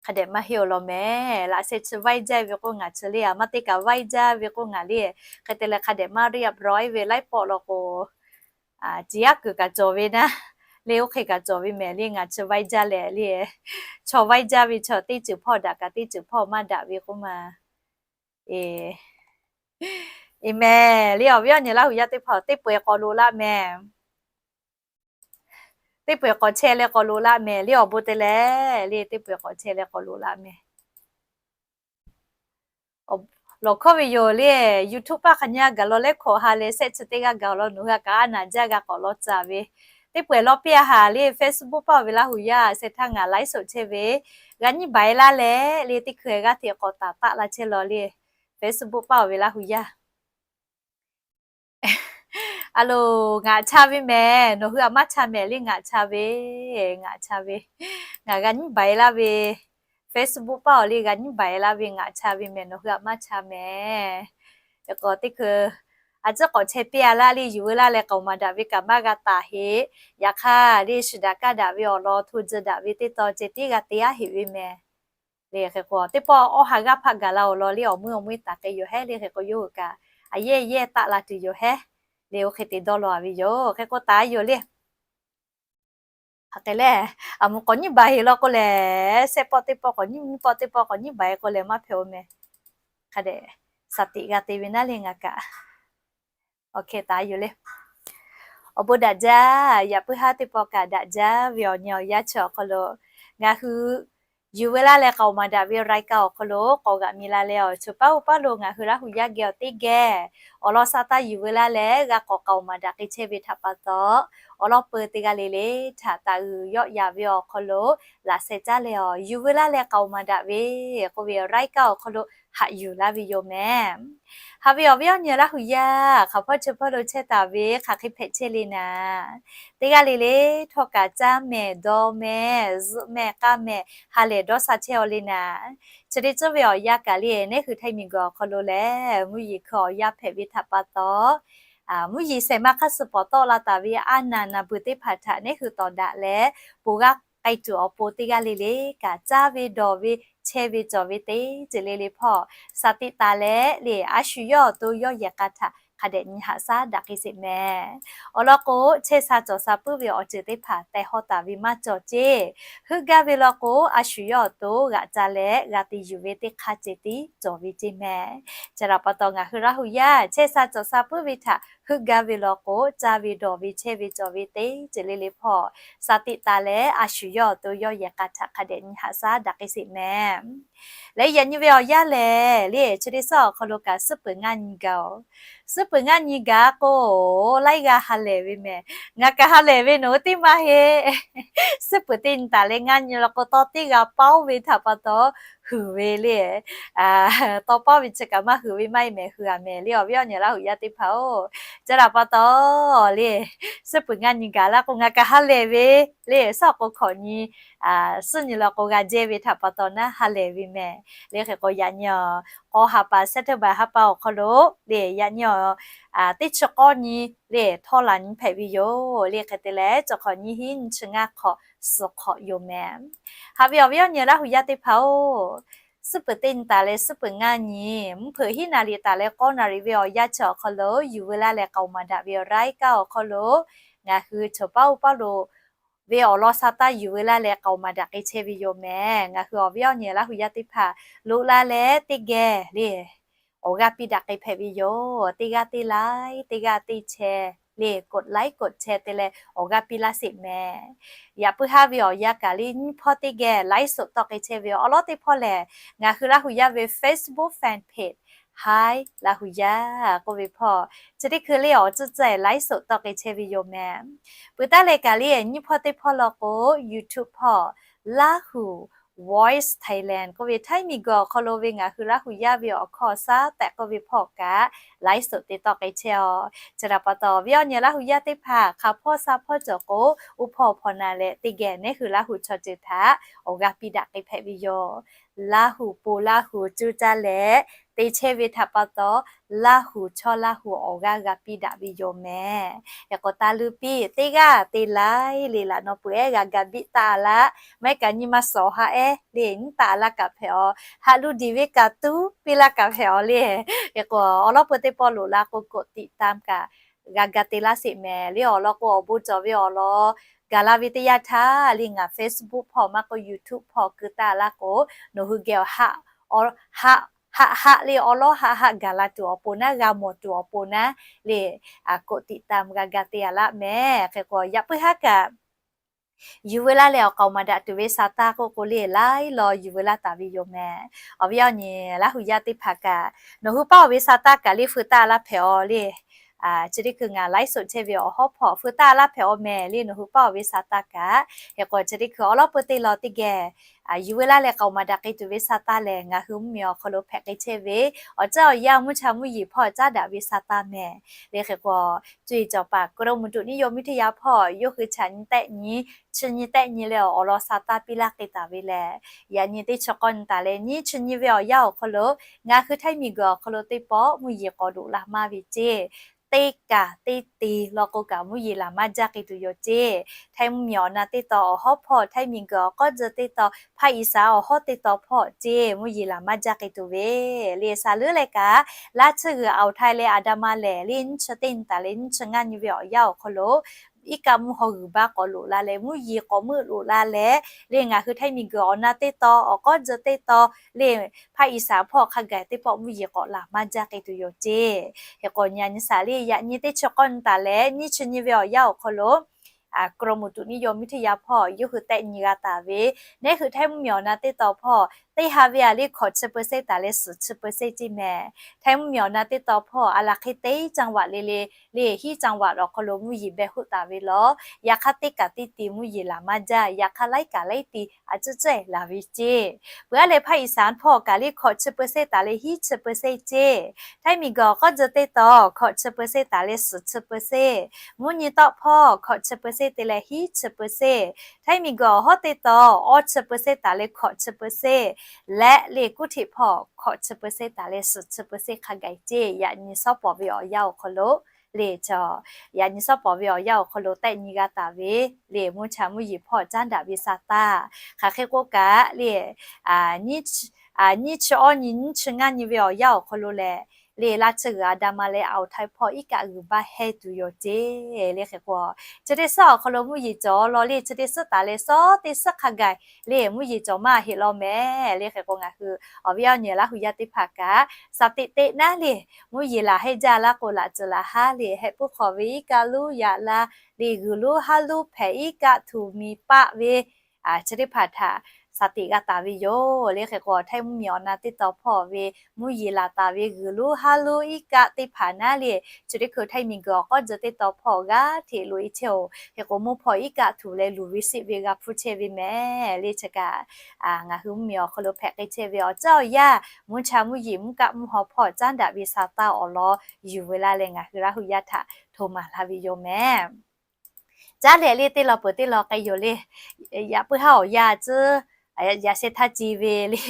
hk'a dehꞈ maˇ heˆ awˬ lawn mehˍ. Laꞈ sheh chi vaiˇ jaˇ ve k'oˆ ngaˬ chi le, a maˇ teˇ kaꞈ vaiˇ jaˇ ve k'oˆ ngaˬ le. Hk'e te leh hk'a dehꞈ maˇ riˉ a pawˬ ve laiˉ pawˆ law k'o, ci yaˇ kuiˬ kaꞈ cawˬ ve naˉ, le oˇ hk'e kaꞈ cawˬ ve mehˍ le ngaˬ chi vaiˇ jaˇ leh le, chaw vaiˇ jaˇ ve chaw teˇ ceuˬ hpawˇ daꞈ kaꞈ teˇ ceuˬ hpawˇ maˇ daꞈ ve k'oˆ ma. E, e mehˍ le awˬ viˉ awˬ nyi Laˇ huˍ yaˇ teˇ hpaˍ teˇ peu-eˬ k'awꞈ loꞈ laˇ mehˍ. Teˇ peu-eˬ k'awꞈ chehˇ leh k'awꞈ loꞈ laˇ mehˍ le awˬ bon te leh le, teˇ peu-eˬ k'awꞈ chehˇ leh k'awꞈ loꞈ laˇ mehˍ. Lawˬ hkawˇ ve yoˬ le, YouTube paˆ hk'aˬ nyi a gaˬ law leh hkawꞈ ha leh shehˆ chi teˇ g'aˇ gaˬ awˬ lawn nawˬ hui a kaꞈ a naˍ jaˇ g'a k'awꞈ law tcuh ve. Teˇ peu-eˬ law piˇ a haˍ le Facebook paˆ ve Laˇ huˍ yaˇ sheh htaˇ ngaˬ laiˉ soꞈ chehˇ ve, g'a nyiˉ baˬ e laˇ leh le teˇ hkui g'aˇ hteꞈ k'awꞈ taˍ taˆ la chehˇ law le, Facebook paˆ ve Laˇ huˍ yaˇ. A lo, ngaˬ cha ve mehˍ, nawˬ hui a maˇ cha mehˍ le ngaˬ cha ve, ngaˬ cha ve, ngaˬ g'a nyiˉ baˬ e laˇ ve, Facebook paˆ awˬ le g'a nyiˉ baˬ e laˇ ve ngaˬ cha ve mehˍ, nawˬ hui a maˇ cha mehˍ. Hk'e k'o teˇ hkui a ciˉ k'awꞈ chehˇ piˇ a laˇ le, yuˬ veu laˇ leh k'aoˍ maˍ daꞈ ve kaꞈ maˇ g'a taˍ heˆ. Yaꞈ hk'aˇ le shiˍ daꞈ kaˇ daꞈ ve awˬ lawn hto tcuh daꞈ ve teˇ tawn ceh tiˉ g'a te a heˆ ve mehˍ. Le hk'e k'o teˇ pawˆ awˇ ha g'aˇ hpaˆ gaˬ la awˬ lawn le awˬ meuˇ awˬ meuˇ taˍ k'ai yoˬ hehˉ le hk'e k'o yawˇ hui kaꞈ a yehˇ yehˇ taˆ la tuˬ yoˬ hehˉ. Le oˇ hk'e te dawˇ law a ve yoˬ. Hk'e k'o taˍ yoˬ le. Hk'e lehˬ, a mvuhˇ k'awꞈ nyiˉ baˬ heˆ law k'o lehˬ, shehˆ pawˆ teˇ pawˆ k'awꞈ nyiˉ, nyiˇ pawˆ teˇ pawˆ k'awꞈ nyiˉ baˬ e k'o lehˬ maˇ hpehꞈ-oˬ mehˍ. Hk'a dehꞈ shaˍ tiꞈ g'a te ve naˉ le ngaˬ kaꞈ. Awˬ hk'e taˍ yoˬ le. Awˬ bon daꞈ jaˇ, yaꞈ puiˉ haˉ teˇ pawˆ kaꞈ daꞈ jaˇ ve awˬ nyi awˬ yaˇ chi awˬ hk'aw lo ngaˬ hui yuˬ veu laˇ leh k'aoˍ maˍ daꞈ ve รายการ awˬ hk'aw lo k'awꞈ g'aꞈ mi la leh awˬ, chi paˉ oˇ paˉ lo ngaˬ hui Laˇ huˍ yaˇ geh awˬ teˇ geh awˬ lawn sha taˇ yuˬ veu laˇ leh g'a k'awꞈ k'aoˍ maˍ daꞈ k'ai chehˇ ve htaꞈ pa taw, awˬ lawn peu teˇ g'aˇ le le htaꞈ taˍ uiˍ yawˆ yan ve awˬ hk'aw lo laꞈ sheh caˉ leh awˬ yuˬ veu laˇ leh k'aoˍ maˍ daꞈ ve k'oˆ ve รายการ awˬ hk'aw lo haꞈ yuˬ laˇ ve yoˬ mehˍ. Haꞈ ve awˬ viˉ awˬ nyi Laˇ huˍ yaˇ hk'aˬ hpawˇ chi hpawˇ lo chehˇ taˍ ve hk'aˬ hk'e hpehꞈ chehˇ le naˍ, teˇ g'aˇ le le htawˇ kaꞈ caˇ mehˍ, dawˇ mehˍ, zuhˆ mehˍ, k'aˇ mehˍ, ha lehˬ dawˇ sha chehˇ-aw le naˍ. Chi teˇ ceuˬ ve awˬ yanˇ kaꞈ le, neˉ hui Htaiˇ miˬguiˬ awˬ hk'aw lo lehˬ mvuhˇ yeˬ hkui awˬ yanˇ hpehꞈ ve htaꞈ pa taw, mvuhˇ yeˬ shehˍ ma hk'aˇ suh pawˍ tawˆ la taˍ ve a naˍ naˍ beuˬ teˇ hpaˍ htaꞈ neˉ hui tawˍ daꞈ leh, pon g'aˇ k'ai tuˬ awˬ pon teˇ g'aˇ le le kaꞈ caˇ ve dawˬ ve chehˇ ve cawˬ ve teˇ ceuˬ le le hpawˇ shaˍ tiꞈ taˍ leh le, a shu yawˇ awˬ to yawˇ yehˬ k'a htaꞈ hk'a dehꞈ nyi haꞈ shaˉ daꞈ k'ai sheˍ mehˍ. Awˬ lawn k'o, chehˇ sha cawˬ sha puiˉ ve awˬ ceuˬ teˇ hpaˍ teh haw taˍ ve maˇ cawˬ ceˇ. Heuˆ gaˇ ve law k'o, a shu yawˇ awˬ to g'aꞈ ca leh g'a te yuˬ ve teˇ hk'aˇ ceh tiˉ cawˬ ve ceˇ mehˍ. Chi htaꞈ pa taw, ngaˬ hui Laˇ hu yaˇ chehˇ sha cawˬ sha puiˉ ve htaꞈ heuˆ gaˇ ve law k'o, caˇ ve dawˬ ve chehˇ ve cawˬ ve teˇ ceuˬ le le hpawˇ sha teꞈ taˍ leh, a shu yawˇ awˬ to yawˇ yehˬ k'a htaꞈ hk'a dehꞈ nyi haꞈ shaˉ daꞈ k'ai sheˍ mehˍ. Leh yaꞈ nyi ve awˬ yanˇ lehˬ, le chi teˇ suhˉ awˬ hk'aw lo kaꞈ suhˉ peuˬ ngaˇ nyi gaˬ oˬ. Suhˉ peuˬ ngaˇ nyi gaˬ k'o, laiˉ g'aˇ ha lehˬ ve mehˍ. Ngaˬ kaꞈ ha lehˬ ve nawˬ hui teˇ maˇ heˆ. Suhˉ peuˬ teˇ nyi taˍ leh ngaˇ nyi law k'o, tawˇ teˇ g'aˇ paoˇ ve htaꞈ pa taw huiˍ ve le. Tawˇ paoˇ ve chi kaꞈ maˇ huiˍ ve maˇ heˆ mehˍ, huiˍ a mehˍ le, awˬ viˉ awˬ nyi Laˇ hu yaˇ teˇ hpaˍ oˬ. Chi htaꞈ pa taw le, suhˉ peuˬ ngaˇ nyi gaˬ laˇ k'o, ngaˬ kaꞈ ha lehˬ ve le, suhˉ awˬ k'o hkawꞈ nyi suhˉ nyi law k'o g'a jehˇ ve htaꞈ pa taw naˉ ha lehˬ ve mehˍ. Le hk'e k'o, yaꞈ nyi awˬ k'aw ha pa September ha pa awˬ hk'aw lo le, yaꞈ nyi awˬ teˇ chi k'awˇ nyi le, htawˇ laˬ nyi hpehꞈ ve yoˬ. Le hk'e te leh, chi hk'awꞈ nyi hiˉ nyi chi ngaˇ hk'awꞈ suhˍ hk'awꞈ yoˬ mehˍ. Haꞈ ve awˬ viˉ awˬ nyi Laˇ hu yaˇ teˇ hpaˍ oˬ, suhˉ peuˬ teˇ nyi taˍ leh suhˉ peuˬ ngaˇ nyi, mvuhˇ hpeuꞈ hiˉ naˍ riˍ taˍ leh k'awˇ naˍ riˍ ve awˬ yanˇ chi awˬ hk'aw lo, yuˬ veu laˇ leh k'aoˍ maˍ daꞈ ve awˬ raiˉ kaˇ awˬ hk'aw lo, ngaˬ hui choˬ paˉ oˇ paˉ lo ve awˬ lawn sha taˇ yuˬ veu laˇ leh k'aoˍ maˍ daꞈ k'ai chehˇ ve yoˬ mehˍ. Ngaˬ hui awˬ viˉ awˬ nyi Laˇ hu yaˇ teˇ hpaˍ loꞈ la leh teˇ geh le awˬ g'aˇ piˇ daꞈ k'ai hpehꞈ ve yoˬ. Teˇ g'aˇ teˇ laiˉ, teˇ g'aˇ teˇ chehˇ le, กดไลค์ กดแชร์ te leh awˬ g'aˇ piˇ laˇ sheˍ mehˍ. Yaꞈ puiˉ haˉ ve awˬ yanˇ kaꞈ le, nyiˇ hpawˇ teˇ geh ไลฟ์สด tawˆ k'ai chehˇ ve yoˬ. Awˬ lawn teˇ hpawˇ lehˬ, ngaˬ hui Laˇ hu yaˇ ve Facebook fan page Hi Laˇ hu yaˇ k'oˆ ve hpawˇ, chi teˇ hkui le awˬ tcuhˉ tcuhˉ ไลฟ์สด tawˆ k'ai chehˇ ve yoˬ mehˍ. Peuˬ taˉ leh kaꞈ le, nyiˇ hpawˇ teˇ hpawˇ law k'o, YouTube hpawˇ Lahu Voice Thailand k'oˆ ve Htaiˇ miˬguiˬ awˬ hk'aw lo ve ngaˬ hui Laˇ hu yaˇ ve awˬ hkawˇ shaˉ tehꞈ k'oˆ ve hpawˇ kaꞈ ไลฟ์สด te tawˆ k'ai chehˇ a. Chi htaꞈ pa taw, viˉ awˬ nyi Laˇ hu yaˇ teˇ hpaˍ hk'a hpawˇ sha hpawˇ cawˬ k'o, oˇ hpawˇ hpawˇ na leh teˇ geh nehˉ hui Laˇ hu chaw ceuˬ htaꞈ awˬ g'aˇ piˇ daꞈ k'ai hpehꞈ ve yoˬ. Laˇ hu po Laˇ hu cuˇ caˇ leh te chehˇ ve htaꞈ pa taw, Laˇ hu chaw Laˇ hu awˬ g'aˇ g'a piˇ daꞈ ve yoˬ mehˍ. Hk'e k'o, taˇ luˇ piˇ, teˇ g'aˇ te laiˉ le laꞈ naw peuˬ ehˉ g'a ga biˆ taˆ a laˇ, maˇ heˆ kaꞈ nyi ma suhˍ haꞈ ehˉ le nyiˉ taˆ a laˇ kaꞈ hpehꞈ a, haꞈ luˇ diˬ ve kaꞈ tuˉ piˇ laˇ kaꞈ hpehꞈ a le. Hk'e k'o, awˬ lawn peu teˇ pawˆ loꞈ la k'o, กดติดตาม kaꞈ g'a ga te laˇ sheˍ mehˍ le. Awˬ lawn k'o, awˬ bon cawˬ ve awˬ lawn gaˬ la ve teˇ yanˇ htaˇ le, ngaˬ Facebook hpawˇ maˇ k'o YouTube hpawˇ keu taˆ laˇ k'o, nawˬ hui geh awˬ haˆ haˆ haˆ le, awˬ lawn haˆ haˆ gaˬ la tuˬ awˬ pon naˉ, g'a mawˬ tuˬ awˬ pon naˉ le, กดติดตาม g'a ga te a laˇ mehˍ. Hk'e k'o, yaꞈ puiˉ haˉ kaꞈ yuˬ veu laˇ leh awˬ k'aoˍ maˍ daꞈ tuˬ ve sha taˇ k'oˆ k'o le, laiˉ law yuˬ veu laˇ taˍ ve yoˬ mehˍ. Awˬ viˉ awˬ nyi Laˇ hu yaˇ teˇ hpaˍ kaꞈ, nawˬ hui paˇ oˬ ve sha taˇ kaꞈ le feu taˆ laˇ hpehꞈ a le. Chi teˇ hkui ngaˬ ไลฟ์สด chehˇ ve awˬ hawˉ hpawˇ feu taˆ laˇ hpehꞈ a mehˍ le, nawˬ hui paˇ oˬ ve sha taˇ kaꞈ. Hk'e k'o, chi teˇ hkui awˬ lawn peu teˇ law teˇ geh yuˬ veu laˇ leh k'aoˍ maˍ daꞈ k'ai tuˬ ve sha taˇ lehˬ, ngaˬ hui mvuhˇmiˬ awˬ hk'aw lo hpehꞈ k'ai chehˇ ve awˬ ceuˬ awˬ yanˇ mvuhˇ cha mvuhˇ yeˬ hpawˇ caˉ daꞈ ve sha taˇ mehˍ. Le hk'e k'o, cuˇ yiˍ cawˬ paˍ กรมอุตุนิยมวิทยา hpawˇ yawˇ hui chaꞈ nyi tehˆ nyi, chi nyi tehˆ nyi leh awˬ lawn sha taˇ piˇ laˇ k'ai taˍ ve lehˬ, yaꞈ nyi teˇ chi k'awˇ nyi taˍ leh nyiˇ chi nyi ve awˬ yanˇ awˬ hk'aw lo ngaˬ hui Htaiˇ miˬguiˬ awˬ hk'aw lo teˇ pawˆ mvuhˇ yeˬ k'awꞈ loꞈ la maˇ ve ceˇ. Teˇ kaˬ teˇ te law k'o kaꞈ mvuhˇ yeˬ laˬ maˇ jaˇ k'ai tuˬ yoˬ ceˇ. Htaiˇ mvuhˇmiˬ awˬ na teˇ taw awˬ hawˉ hpawˇ, Htaiˇ miˬguiˬ awˬ k'awˇ tcuh teˇ taw, ภาคอีสาน awˬ hawˉ teˇ taw hpawˇ ceˇ, mvuhˇ yeˬ laˬ maˇ jaˇ k'ai tuˬ ve le. Sha leuˉ leh kaꞈ, laˇ tsuhˇ g'uiˬ อ่าวไทย leh อันดามัน lehˬ le nyiˇ chi teˇ nyi taˍ leh nyiˇ chi ngaˇ nyi ve awˬ yanˇ awˬ hk'aw lo iˉ kaˆ mvuhˇ haw g'uiˬ baˆ k'awꞈ loꞈ la leh, mvuhˇ yeˬ k'awꞈ meuˆ loꞈ la leh le, ngaˬ hui Htaiˇ miˬguiˬ awˬ na teˇ taw awˬ k'awˇ tcuh teˇ taw le, ภาคอีสาน hpawˇ hk'a gaˬ teˇ pawˆ mvuhˇ yeˬ k'awꞈ laˬ maˇ jaˇ k'ai tuˬ yoˬ ceˇ. Hk'e k'o, nyi a nyi shaˍ le, yaꞈ nyi teˇ chi k'awˇ nyi taˍ leh nyiˇ chi nyi ve awˬ yanˇ awˬ hk'aw lo กรมอุตุนิยมวิทยา hpawˇ yawˇ hui tehˆ nyi g'a taˍ ve, nehˉ hui Htaiˇ mvuhˇmiˬ awˬ na teˇ taw hpawˇ teˇ ha ve a le hkawꞈ chi เปอร์เซ็นต์ taˍ leh suhˍ chi เปอร์เซ็นต์ ceˇ mehˍ. Htaiˇ mvuhˇmiˬ awˬ na teˇ taw hpawˇ a laˬ hk'e teˇ จังหวัด le le le hiˉ จังหวัด awˬ hk'aw lo mvuhˇ yeˬ behˬ hoˆ taˍ ve law, yaꞈ hk'aˇ teˇ kaˬ teˇ ti mvuhˇ yeˬ laˬ maˇ jaˇ, yaꞈ hk'aˇ laiˉ kaˬ laiˉ ti a ciˉ ceuˬ laˬ ve ceˇ. Peuˬ a leh ภาคอีสาน hpawˇ kaꞈ le hkawꞈ chi เปอร์เซ็นต์ taˍ leh hiˉ chi เปอร์เซ็นต์ ceˇ. Htaiˇ miˬguiˬ awˬ k'awˇ tcuh teˇ taw hkawꞈ chi เปอร์เซ็นต์ taˍ leh suhˍ chi เปอร์เซ็นต์, mvuhˇ nyi tawˆ hpawˇ hkawꞈ chi เปอร์เซ็นต์ te leh hiˉ chi เปอร์เซ็นต์, Htaiˇ miˬguiˬ awˬ hawˉ teˇ taw awˇ chi เปอร์เซ็นต์ taˍ leh hkawꞈ chi เปอร์เซ็นต์, leh le กรุงเทพ hpawˇ hkawꞈ chi เปอร์เซ็นต์ taˍ leh suhˍ chi เปอร์เซ็นต์ hk'a gaˬ ceˇ. Yaꞈ nyi shawˉ pawˍ ve awˬ yanˇ awˬ hk'aw lo le, yaꞈ nyi shawˉ pawˍ ve awˬ yanˇ awˬ hk'aw lo tehˆ nyi g'a taˍ ve le, mvuhˇ cha mvuhˇ yeˬ hpawˇ caˉ daꞈ ve sha taˇ. Hk'aˬ hk'e k'oˆ kaꞈ le, nyiˇ chi awˇ nyi nyiˇ chi ngaˇ nyi ve awˬ yanˇ awˬ hk'aw lo lehˬ le laˇ tsuhˇ g'uiˬ a da ma leh awˬ htaiˍ hpawˇ iˉ kaˆ g'uiˬ baˇ heh tuˬ yoˬ ceˇ le hk'e k'o, chi teˇ suhˉ awˬ hk'aw lo mvuhˇ yeˬ cawˬ law le chi teˇ suhˉ taˍ leh suhˉ teˇ suhˉ hk'a gaˬ le mvuhˇ yeˬ cawˬ maˇ heˆ law mehˍ le hk'e k'o ngaˬ hui awˬ viˉ awˬ nyi Laˇ hu yaˇ teˇ hpaˍ kaꞈ saˍ teꞈ teꞈ naˉ le mvuhˇ yeˬ laˬ hehˆ jaˇ laˇ k'o laꞈ tcuhˍ laꞈ haˉ le hehˆ puiˉ hk'awꞈ ve iˉ kaˆ lonˉ yaꞈ la le g'uiˬ lonˉ haˉ lonˉ hpehꞈ iˉ kaˆ htuꞈ mi paˆ ve chi teˇ hpaˍ htaꞈ saˍ teꞈ g'a taˍ ve yoˬ le hk'e k'o, Htaiˇ mvuhˇmiˬ awˬ na teˇ taw hpawˇ ve mvuhˇ yeˬ laˬ taˍ ve g'uiˬ lonˉ haˉ lonˉ iˉ kaˆ teˇ hpaˍ naˉ le chi teˇ hkui Htaiˇ miˬguiˬ awˬ k'awˇ jeh teˇ taw hpawˇ g'aˇ hteꞈ loꞈ e chehˇ-oˬ hk'e k'o, mvuhˇ hpawˇ iˉ kaˆ htuꞈ leh luˬ ve siˆ ve g'a hpuˇ chehˇ ve mehˍ le chi kaꞈ ngaˬ hui mvuhˇmiˬ awˬ hk'aw lo hpehꞈ k'ai chehˇ ve awˬ caˉ awˬ yaˇ mvuhˇ cha mvuhˇ yeˬ mvuhˇ kaˆ mvuhˇ haw hpawˇ caˉ daꞈ ve saˍ taˇ awˬ lawn yuˬ ve laˇ leh ngaˬ hui Laˇ hu yaˇ htaꞈ hto maˍ laˇ ve yoˬ mehˍ. Caˉ leh le teˇ law peuˬ teˇ law k'ai yoˬ le. Yaꞈ puiˉ haˉ awˬ yaˇ tcuhˉ yaꞈ sheh htaˇ ci ve le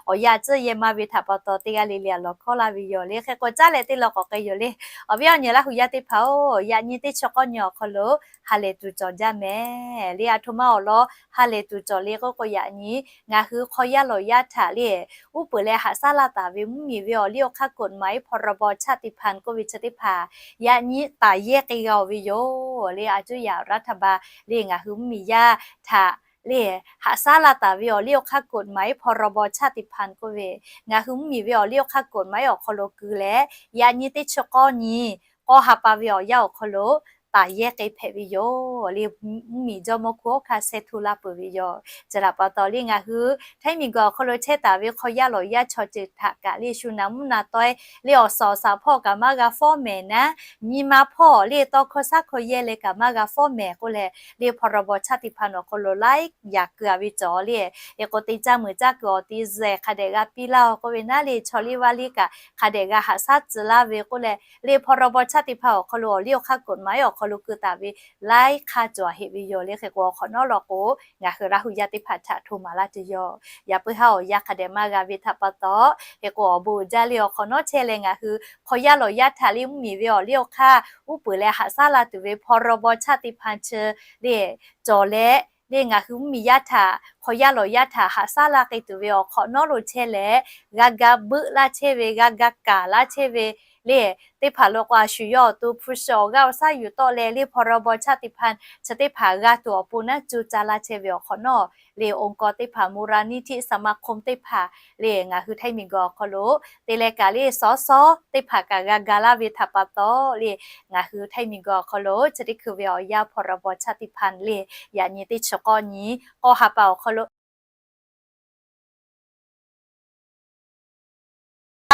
awˬ yaˇ tcuhˉ yehˇ maˇ ve htaꞈ pa taw teˇ g'aˇ le le a lawˬ hkawˉ laˇ ve yoˬ le hk'e k'o, caˉ leh teˇ law k'awꞈ k'ai yoˬ le. Awˬ viˉ awˬ nyi Laˇ hu yaˇ teˇ hpaˍ-oˬ, yaꞈ nyi teˇ chi k'awˇ nyi awˬ hk'aw lo ha lehˬ tuˬ cawˬ jaˇ mehˍ le. A htoꞈ ma awˬ lawn ha lehˬ tuˬ cawˬ le k'oˆ k'o, yaꞈ nyi ngaˬ hui hk'aw yaˇ lawˬ yaˇ htaꞈ le uˉ peunˍ leh haꞈ shaˉ laˇ taˍ ve mvuhˇmiˬ ve awˬ liˇ awˬ hk'aˇ กฎหมาย พรบ ชาติพันธุ์ k'oˆ ve chi teˇ hpaˍ yaꞈ nyi taˍ yehˇ k'ai g'a-oˬ ve yoˬ le. A cuˉ yaꞈ รัฐบาล le ngaˬ hui mvuhˇmiˬ yaˇ htaꞈ le haꞈ shaˉ laˇ taˍ ve awˬ liˇ awˬ hk'aˇ กฎหมาย พรบ ชาติพันธุ์ k'oˆ ve ngaˬ hui mvuhˇmiˬ ve awˬ liˇ awˬ hk'aˇ กฎหมาย awˬ hk'aw lo keu leh yaꞈ nyi teˇ chi k'awˇ nyi k'awˇ ha pa ve awˬ yanˇ awˬ hk'aw lo taˍ yehˇ k'ai hpehꞈ ve yoˬ le. Mvuhˇmiˬ jawˇmawˇ hkunˉ hawˉ hkanˇ sheh hto la peuˬ ve yoˬ. Chi htaꞈ pa taw le ngaˬ hui Htaiˇ miˬguiˬ awˬ hk'aw lo chehˇ taˍ ve hk'aw yaˇ lawˬ yaˇ chaw ceuˬ htaꞈ kaꞈ le shu naˍ mvuhˇ naˍ tawehˇ le awˬ suhˍ awˬ shaˍ hpawˇ kaꞈ maˇ g'a fawˉ mehˍ naˉ, nyi ma hpawˇ le tawˇ hkawˇ shaˉ hkawˇ yehˇ leh kaꞈ maˇ g'a fawˉ mehˍ k'oˆ leh le พรบ ชาติพันธุ์ awˬ hk'aw lo laiˉ yaꞈ keu a ve cawˬ le. Hk'e k'o, te caˇ meuꞈ caˇ kuiˬ awˬ ti zehˬ hk'a dehꞈ g'a piˇ laˇ-oˬ k'oˆ ve naˉ le, chaw liˇ vaˇ liˇ kaꞈ hk'a dehꞈ g'a haꞈ shaˉ tcuh laˇ ve k'oˆ leh le พรบ ชาติพันธุ์ awˬ hk'aw lo awˬ liˇ awˬ hk'aˇ กฎหมาย awˬ hk'aw lo keu taˍ ve laiˉ hk'aˇ cawˬ heˆ ve yoˬ le. Hk'e k'o, awˬ hk'awꞈ nawˉ law k'o ngaˬ hui Laˇ hu yaˇ teˇ hpaˍ htaꞈ hto maˍ laˇ tuˬ yoˬ. Yaꞈ puiˉ haˉ awˬ yaˇ hk'a dehꞈ maˇ g'a ve htaꞈ pa taw, hk'e k'o, awˬ bon uiˍ jaˇ le awˬ hk'awꞈ nawˉ chehˇ leh ngaˬ hui hk'aw yaˇ lawˬ yaˇ htaꞈ le mvuhˇmiˬ ve awˬ liˇ awˬ hk'aˇ uˉ peunˍ leh haꞈ shaˉ la tuˬ ve พรบ ชาติพันธุ์ chi le cawˬ leh le ngaˬ hui mvuhˇmiˬ yaˇ htaꞈ hk'aw yaˇ lawˬ yaˇ htaꞈ haꞈ shaˉ laˇ k'ai tuˬ ve awˬ hk'awꞈ nawˉ lo chehˇ leh, g'a ga beuˆ laˇ chehˇ ve, g'a ga kaˍ laˇ chehˇ ve le teˇ hpaˍ lo k'o, a shu yawˇ awˬ to hpu shi awˬ g'aˇ awˬ shaˉ yuˬ tawˆ leh le พรบ ชาติพันธุ์ chi teˇ hpaˍ g'a tuˬ awˬ pon naˉ coˇ caˇ laˇ chehˇ ve awˬ hk'awꞈ nawˉ le องค์กร teˇ hpaˍ มูลนิธิสมาคม teˇ hpaˍ le ngaˬ hui Htaiˇ miˬguiˬ awˬ hk'aw lo te leh kaꞈ le sawˉ sawˉ teˇ hpaˍ kaꞈ g'a ga laˇ ve htaꞈ pa taw le ngaˬ hui Htaiˇ miˬguiˬ awˬ hk'aw lo chi teˇ hkui ve awˬ yanˇ พรบ ชาติพันธุ์ le yaꞈ nyi teˇ chi k'awˇ nyi k'awˇ ha pa awˬ hk'aw lo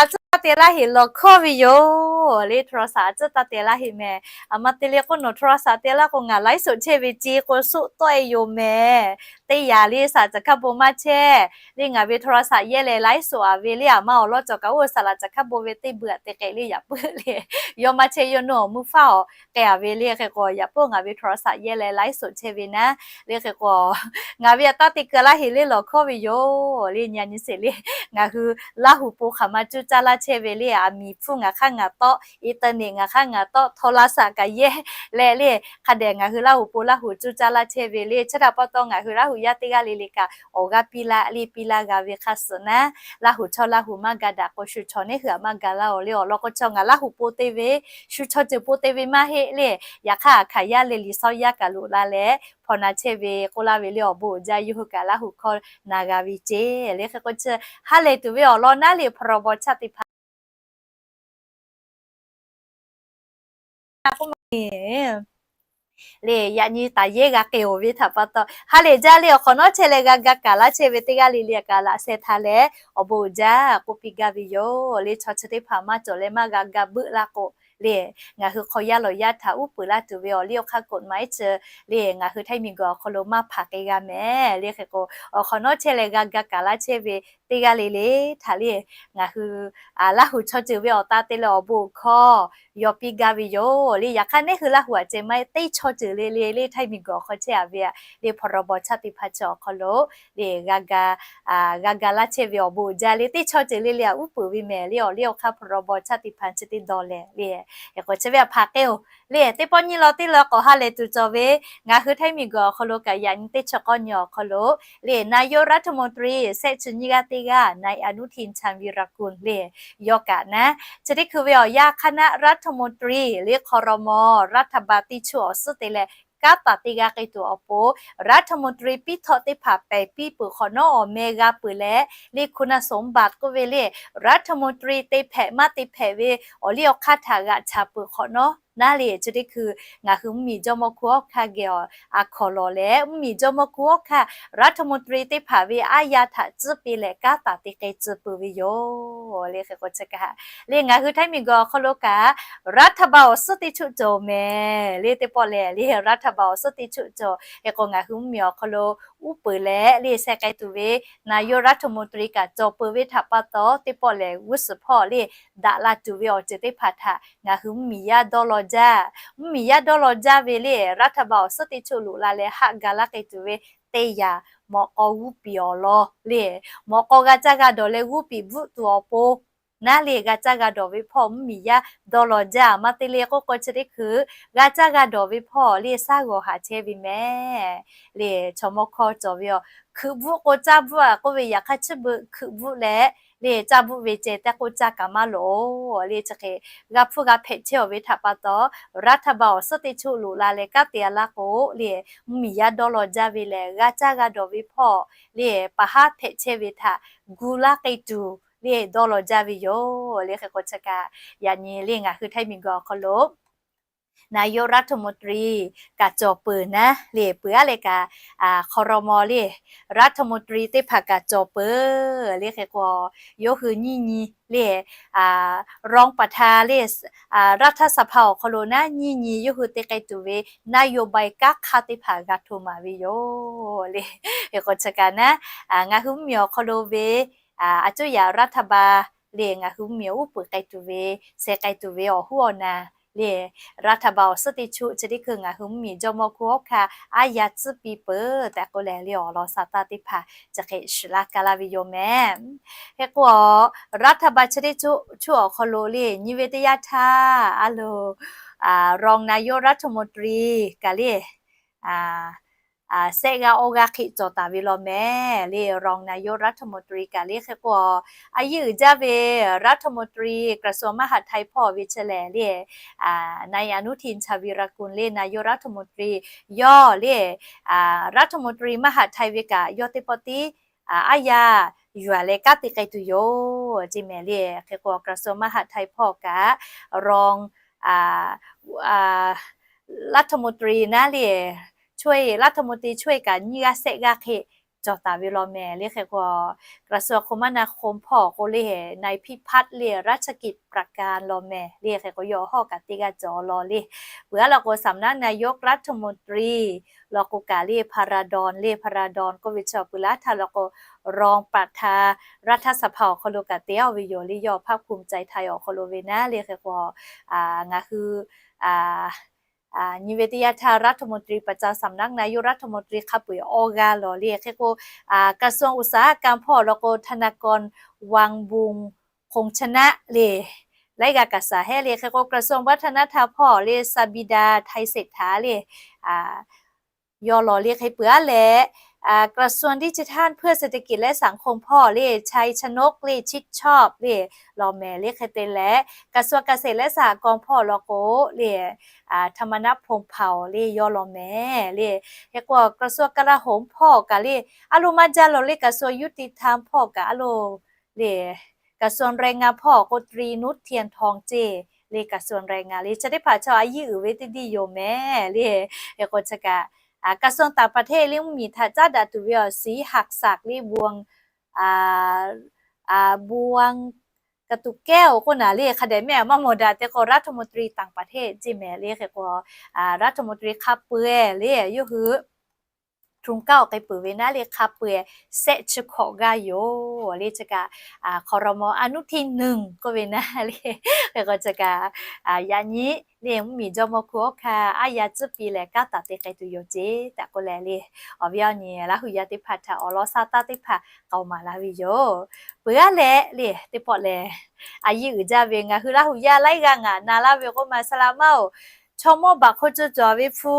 a tcuhˉ taˇ te laˇ heˆ lawˬ hkawˇ ve yoˬ le. โทรศัพท์ a tcuhˉ taˇ te laˇ heˆ mehˍ. A ma te le k'oˆ nawˬ โทรศัพท์ te laˇ k'o ngaˬ ไลฟ์สด chehˇ ve ce k'o suˆ tawˆ e yoˬ mehˍ. Teˇ yanˇ le saˍ caˬ hkaˇ bon maˇ chehˇ le ngaˬ ve โทรศัพท์ yehˇ leh ไลฟ์สด a ve le a ma awˬ lawn cawˬ kaꞈ oˇ saˍ laꞈ caˬ hkaˇ bon ve teˇ beuꞈ te k'ai le yaꞈ puiˉ le yawˇ maˇ chehˇ yawˇ nuˇ awˬ mvuhˇ faˉ awˬ k'ai a ve le hk'e k'o yaꞈ puiˉ ngaˬ ve โทรศัพท์ yehˇ leh ไลฟ์สด chehˇ ve naˉ le hk'e k'o ngaˬ ve a taˇ te keu laˇ heˆ le lawˬ hkawˇ ve yoˬ le. Nyi a nyi sheˍ le ngaˬ hui Laˇ huˍ po hk'aˬ ma coˇ caˇ laˇ chehˇ ve le a miˍ hpfuhˇ ngaˬ hk'aˇ ngaˬ tawˆ, internet ngaˬ hk'aˇ ngaˬ tawˆ, โทรศัพท์ kaꞈ yehˇ leh le hk'a dehꞈ ngaˬ hui Laˇ huˍ po Laˇ huˍ coˇ caˇ laˇ chehˇ ve le. Chi htaꞈ pa taw ngaˬ hui Laˇ huˍ yaˇ teˇ g'aˇ le le kaꞈ awˬ g'aˇ piˇ laˇ le piˇ laˇ g'a ve hk'a suhˍ naˉ, Laˇ huˍ chaw Laˇ huˍ maˇ ga daꞈ k'o shu chaw neˉ hui a maˇ ga laˇ-oˬ le. Awˬ lawn k'o chaw ngaˬ Laˇ huˍ po te ve shu chaw ceuˬ po te ve maˇ heˆ le. Yaꞈ hk'aˇ a hkanˍ yaˇ leh liꞈ shawˉ yaˇ kaꞈ loꞈ la leh hpaw na chehˇ ve k'oˆ laˇ ve le. Awˬ bon uiˍ jaˇ yawˇ hui kaꞈ Laˇ huˍ hkawˇ na g'a ve ce le hk'e k'o chi ha lehˬ tuˬ ve awˬ lawn naˉ le พรบ ชาติพันธุ์ le yaꞈ nyi taˍ yehˇ g'a k'ai-oˬ ve htaꞈ pa taw ha lehˬ jaˇ le awˬ hk'awꞈ nawˉ chehˇ leh g'a ga kaˍ laˇ chehˇ ve teˇ g'aˇ le le kaꞈ laꞈ sheh htaꞈ leh awˬ bon uiˍ jaˇ k'oˆ piˇ gaˇ ve yoˬ le. Chaw chi teˇ hpaˍ maˇ cawˬ leh maˇ g'a ga beuˆ laˇ k'o le ngaˬ hui hk'aw yaˇ lawˬ yaˇ htaꞈ uˉ peunˍ laˇ tuˬ ve awˬ liˇ awˬ hk'aˇ กฎหมาย chi le ngaˬ hui Htaiˇ miˬguiˬ awˬ hk'aw lo maˇ hpanˍ k'ai g'a mehˍ le hk'e k'o, awˬ hk'awꞈ nawˉ chehˇ leh g'a ga kaˍ laˇ chehˇ ve teˇ g'aˇ le le htaꞈ le ngaˬ hui Laˇ huˍ chaw ceuˬ ve awˬ ta te leh awˬ bon hkawˇ yaw piˇ gaˇ ve yoˬ le. Yaꞈ hk'aˇ, neˉ hui Laˇ huˍ aꞈ ceh maˇ heˆ, teˇ chaw ceuˬ le le le ไทย miˬguiˬ awˬ hk'aw chehˇ a ve le พรบ ชาติพันธุ์ chi awˬ hk'aw lo le g'a ga, g'a ga laˇ chehˇ ve awˬ bon jaˇ le. Teˇ chaw ceuˬ le le aꞈ uˉ peunˍ ve mehˍ le. Awˬ liˇ awˬ hk'aˇ พรบ ชาติพันธุ์ chi teˇ dawˇ lehˬ le, k'o chi ve htaꞈ hpaˍ k'e-oˬ le. Teˇ pawˆ nyiˇ law teˇ law k'awꞈ ha lehˬ tuˬ cawˬ ve, ngaˬ hui ไทย miˬguiˬ awˬ hk'aw lo kaꞈ yaꞈ nyi teˇ chi k'awˇ nyi awˬ hk'aw lo le นายกรัฐมนตรี shehˆ chi nyiˇ g'aˇ teˇ g'aˇ นายอนุทิน ชาญวีรกูล le yaw kaꞈ naˉ, chi teˇ hkui ve awˬ yanˇ hk'aˇ naˉ รัฐมนตรี le ครม. รัฐบาล teˇ chu awˬ suhˉ te leh kanˉ taˍ te g'a k'ai tuˬ awˬ pon รัฐมนตรี piˇ htawˆ teˇ hpaˍ pehˬ piˇ peuˬ hk'awꞈ nawˉ, awˬ meh g'a peuˬ leh le คุณสมบัติ k'oˆ ve le รัฐมนตรี te hpehꞈ maˇ te hpehꞈ ve awˬ liˇ awˬ hk'aˇ htaꞈ g'aꞈ caˍ peuˬ hk'awꞈ nawˉ naˉ le, chi teˇ hkui ngaˬ hui mvuhˇmiˬ jawˇmawˇ hku hawˉ hkanˇ geh awˬ a hkawnˍ lawˬ leh, mvuhˇmiˬ jawˇmawˇ hku hawˉ hkanˇ รัฐมนตรี teˇ hpaˍ ve aˉ yaˇ htaꞈ tcuhˉ piˇ leh kanˉ taˍ te k'ai tcuh peuˬ ve yoˬ le. Hk'e k'o chi kaꞈ le ngaˬ hui ไทย miˬguiˬ awˬ hk'aw lo kaꞈ รัฐบาล awˬ suhˉ teˇ chu cawˬ mehˍ le. Teˇ pawˆ lehˬ le รัฐบาล awˬ suhˉ teˇ chu cawˬ. Hk'e k'o ngaˬ hui mvuhˇmiˬ awˬ hk'aw lo uˉ peunˍ leh le sheh k'ai tuˬ ve นายกรัฐมนตรี kaꞈ cawˬ peuˬ ve htaꞈ pa taw, teˇ pawˆ lehˬ g'uˇ suhˍ hpawˇ le daꞈ la tuˬ ve awˬ ceuˬ teˇ hpaˍ htaꞈ ngaˬ hui mvuhˇmiˬ yaˇ dawˇ law jaˇ. Mvuhˇmiˬ yaˇ dawˇ law jaˇ ve le รัฐบาล awˬ suhˉ teˇ chu loꞈ la leh haˆ ga laˇ k'ai tuˬ ve teˇ yanˇ, mawꞈ k'aw g'uˇ piˍ awˬ lawn le, mawꞈ k'aw g'a caˇ g'a dawˬ leh g'uˇ piˍ bvuhˆ tuˬ awˬ pon naˉ le g'a caˇ g'a dawˬ ve hpawˇ mvuhˇmiˬ yaˇ dawˇ law jaˇ. Maˇ te le k'oˆ k'o chi teˇ hkui g'a caˇ g'a dawˬ ve hpawˇ le shaˉ g'awˬ haˍ chehˇ ve mehˍ le. Chaw mawˇ hkawˇ cawˬ ve aˬ, hkui bvuhˆ k'o caˇ bvuhˆ a k'oˆ ve, yaꞈ hk'aˇ chi beuꞈ hkui bvuhˆ leh le caˇ bvuhˆ ve ceh tehꞈ k'oˆ caˇ kaꞈ maˇ loˍ le. Chi hk'e g'a hpfuhˇ g'a hpehꞈ chehˇ awˬ ve htaꞈ pa taw, รัฐบาล awˬ suhˉ teˇ chu loꞈ la leh kanˉ te a laˇ k'o le mvuhˇmiˬ yaˇ dawˇ law jaˇ ve lehˬ, g'a caˇ g'a dawˬ ve hpawˇ le pa haˉ hpehꞈ chehˇ ve htaꞈ gu laˇ k'ai tuˬ le dawˇ law jaˇ ve yoˬ le. Hk'e k'o chi kaꞈ yaꞈ nyi le ngaˬ hui ไทย miˬguiˬ awˬ hk'aw lo นายกรัฐมนตรี kaꞈ cawˬ peuˬ naˉ le, peuˬ aˉ leh kaꞈ ครม. le รัฐมนตรี teˇ hpaˍ kaꞈ cawˬ peuˬ le. Hk'e k'o yawˇ hui nyiˇ nyi le รองประธาน le รัฐสภา awˬ hk'aw lo naˉ nyiˇ nyi yawˇ hui te k'ai tuˬ ve นโยบาย kanˉ hk'aˇ teˇ hpaˍ g'a hto maˍ ve yoˬ le. Hk'e k'o chi kaꞈ naˉ ngaˬ hui mvuhˇmiˬ awˬ hk'aw lo ve a cuˇ yaꞈ รัฐบาล le ngaˬ hui mvuhˇmiˬ uˉ peunˍ k'ai tuˬ ve, sheh k'ai tuˬ ve awˬ huˉ awˬ naˍ le รัฐบาล awˬ suhˉ teˇ chu chi teˇ hkui ngaˬ hui mvuhˇmiˬ jawˇmawˇ hku hawˉ hkanˇ aˉ yaˇ tcuhˉ piˇ peuˬ tehꞈ k'oˆ leh le awˬ lawn sa taˇ teˇ hpaˍ chi hk'e shiˍ laˇ ka laˇ ve yoˬ mehˍ. Hk'e k'o รัฐบาล chi teˇ chu awˬ hk'aw lo le nyi ve teˇ yanˇ htaˇ a loˬ รองนายกรัฐมนตรี kaꞈ le shehˆ g'aˇ awˇ g'aˇ hk'e cawˬ taˍ ve law mehˍ le. รองนายกรัฐมนตรี kaꞈ le hk'e k'o a yiˇ uiˍ jaˇ ve รัฐมนตรี กระทรวงมหาดไทย hpawˇ ve chi lehˬ le นายอนุทิน ชาญวีรกูล le นายกรัฐมนตรี yawˇ le รัฐมนตรี มหาดไทย ve kaꞈ yawˇ teˇ pawˆ tiˉ aˉ yaˇ yuˬ a leh kanˉ te k'ai tuˬ yoˬ ceˇ mehˍ le. Hk'e k'o กระทรวงมหาดไทย hpawˇ kaꞈ รอง รัฐมนตรี naˉ le ช่วย รัฐมนตรีช่วย kaꞈ nyiˇ g'aˇ shehˆ g'aˇ hk'e cawˬ taˍ ve law mehˍ le. Hk'e k'o กระทรวงคมนาคม hpawˇ k'o le นายพิพัฒน์ le รัชกิจประการ law mehˍ le. Hk'e k'o yawˇ hawˉ kaꞈ teˇ g'aˇ cawˬ law le. Peuˬ aˉ law k'o สำนักนายกรัฐมนตรี law k'o kaꞈ le พาราดอน le พาราดอน k'oˆ ve chi peuˬ laˇ htaˇ law k'o รองประธานรัฐสภา awˬ hk'aw lo kaꞈ te a ve yoˬ le. Yawˇ พรรคภูมิใจไทย awˬ hk'aw lo ve naˉ le. Hk'e k'o ngaˬ hui nyi ve teˇ yanˇ htaˇ รัฐมนตรีประจำสำนักนายกรัฐมนตรี hk'a peu-eˬ awˇ g'aˇ law le. Hk'e k'o กระทรวงอุตสาหกรรม hpawˇ law k'o ธนากร วังบุญคงชนะ le laiˉ g'aˇ kaꞈ shaˍ hehˉ le. Hk'e k'o กระทรวงวัฒนธรรม hpawˇ le สาบิดา ไทยเศรษฐา le yawˇ law le. Hk'e peuˬ aˉ leh กระทรวงดิจิทัลเพื่อเศรษฐกิจและสังคม hpawˇ le ชัยชนก le ชิดชอบ le law mehˍ le. Hk'e te leh กระทรวงเกษตรและสหกรณ์ hpawˇ law k'o le ธรรมนัส พรหมเผ่า le yawˇ law mehˍ le. Hk'e k'o กระทรวงกลาโหม hpawˇ kaꞈ le a loˍ maˇ jaˇ law le. กระทรวงยุติธรรม hpawˇ kaꞈ a loˍ le กระทรวงแรงงาน hpawˇ k'o ตรีนุช เทียนทอง ceˇ le กระทรวงแรงงาน le chi teˇ hpaˍ chaw a yiˇ uiˍ ve teˇ diˇ yoˬ mehˍ le. Hk'e k'o chi kaꞈ กระทรวงต่างประเทศ le mvuhˇmiˬ htaꞈ caˉ daꞈ tuˬ ve awˬ shiˍ หักศักดิ์ le วง บวงกระตุกแก้ว k'oˆ naˍ le. Hk'a dehꞈ mehˆ maˇ mawˬ daꞈ te k'o รัฐมนตรีต่างประเทศ ceˇ mehˍ le. Hk'e k'o รัฐมนตรี hk'a peu-eˬ le yawˇ hui hpu kaˉ awˬ k'ai peuˬ ve naˉ le, hk'a peu-eˬ shehˆ chi hkawꞈ g'aˇ yoˬ le. Chi kaꞈ ครม. อนุทิน หนึ่ง k'oˆ ve naˉ le. Hk'e k'o chi kaꞈ yaꞈ nyi le mvuhˇmiˬ jawˇmawˇ hkunˉ hawˉ hkanˇ aˉ yaˇ tcuhˉ piˇ leh kanˉ taˍ te k'ai tuˬ yoˬ ceˇ tehꞈ k'oˆ leh le, awˬ viˉ awˬ nyi Laˇhuˍ yaˇ teˇ hpaˍ htaꞈ awˬ lawn sha taˇ teˇ hpaˍ k'aoˍ maˍ laˇ ve yoˬ. Peuˬ g'aˇ leh le teˇ pawˆ lehˬ, a yiˇ uiˍ jaˇ ve ngaˬ hui Laˇhuˍ yaˇ laiˉ g'aˇ ngaˬ na laˇ ve k'oˆ ma saˍ laꞈ maˇ-oˬ, chaw mawˇ baꞈ hk'oˆ co cawˬ ve hpu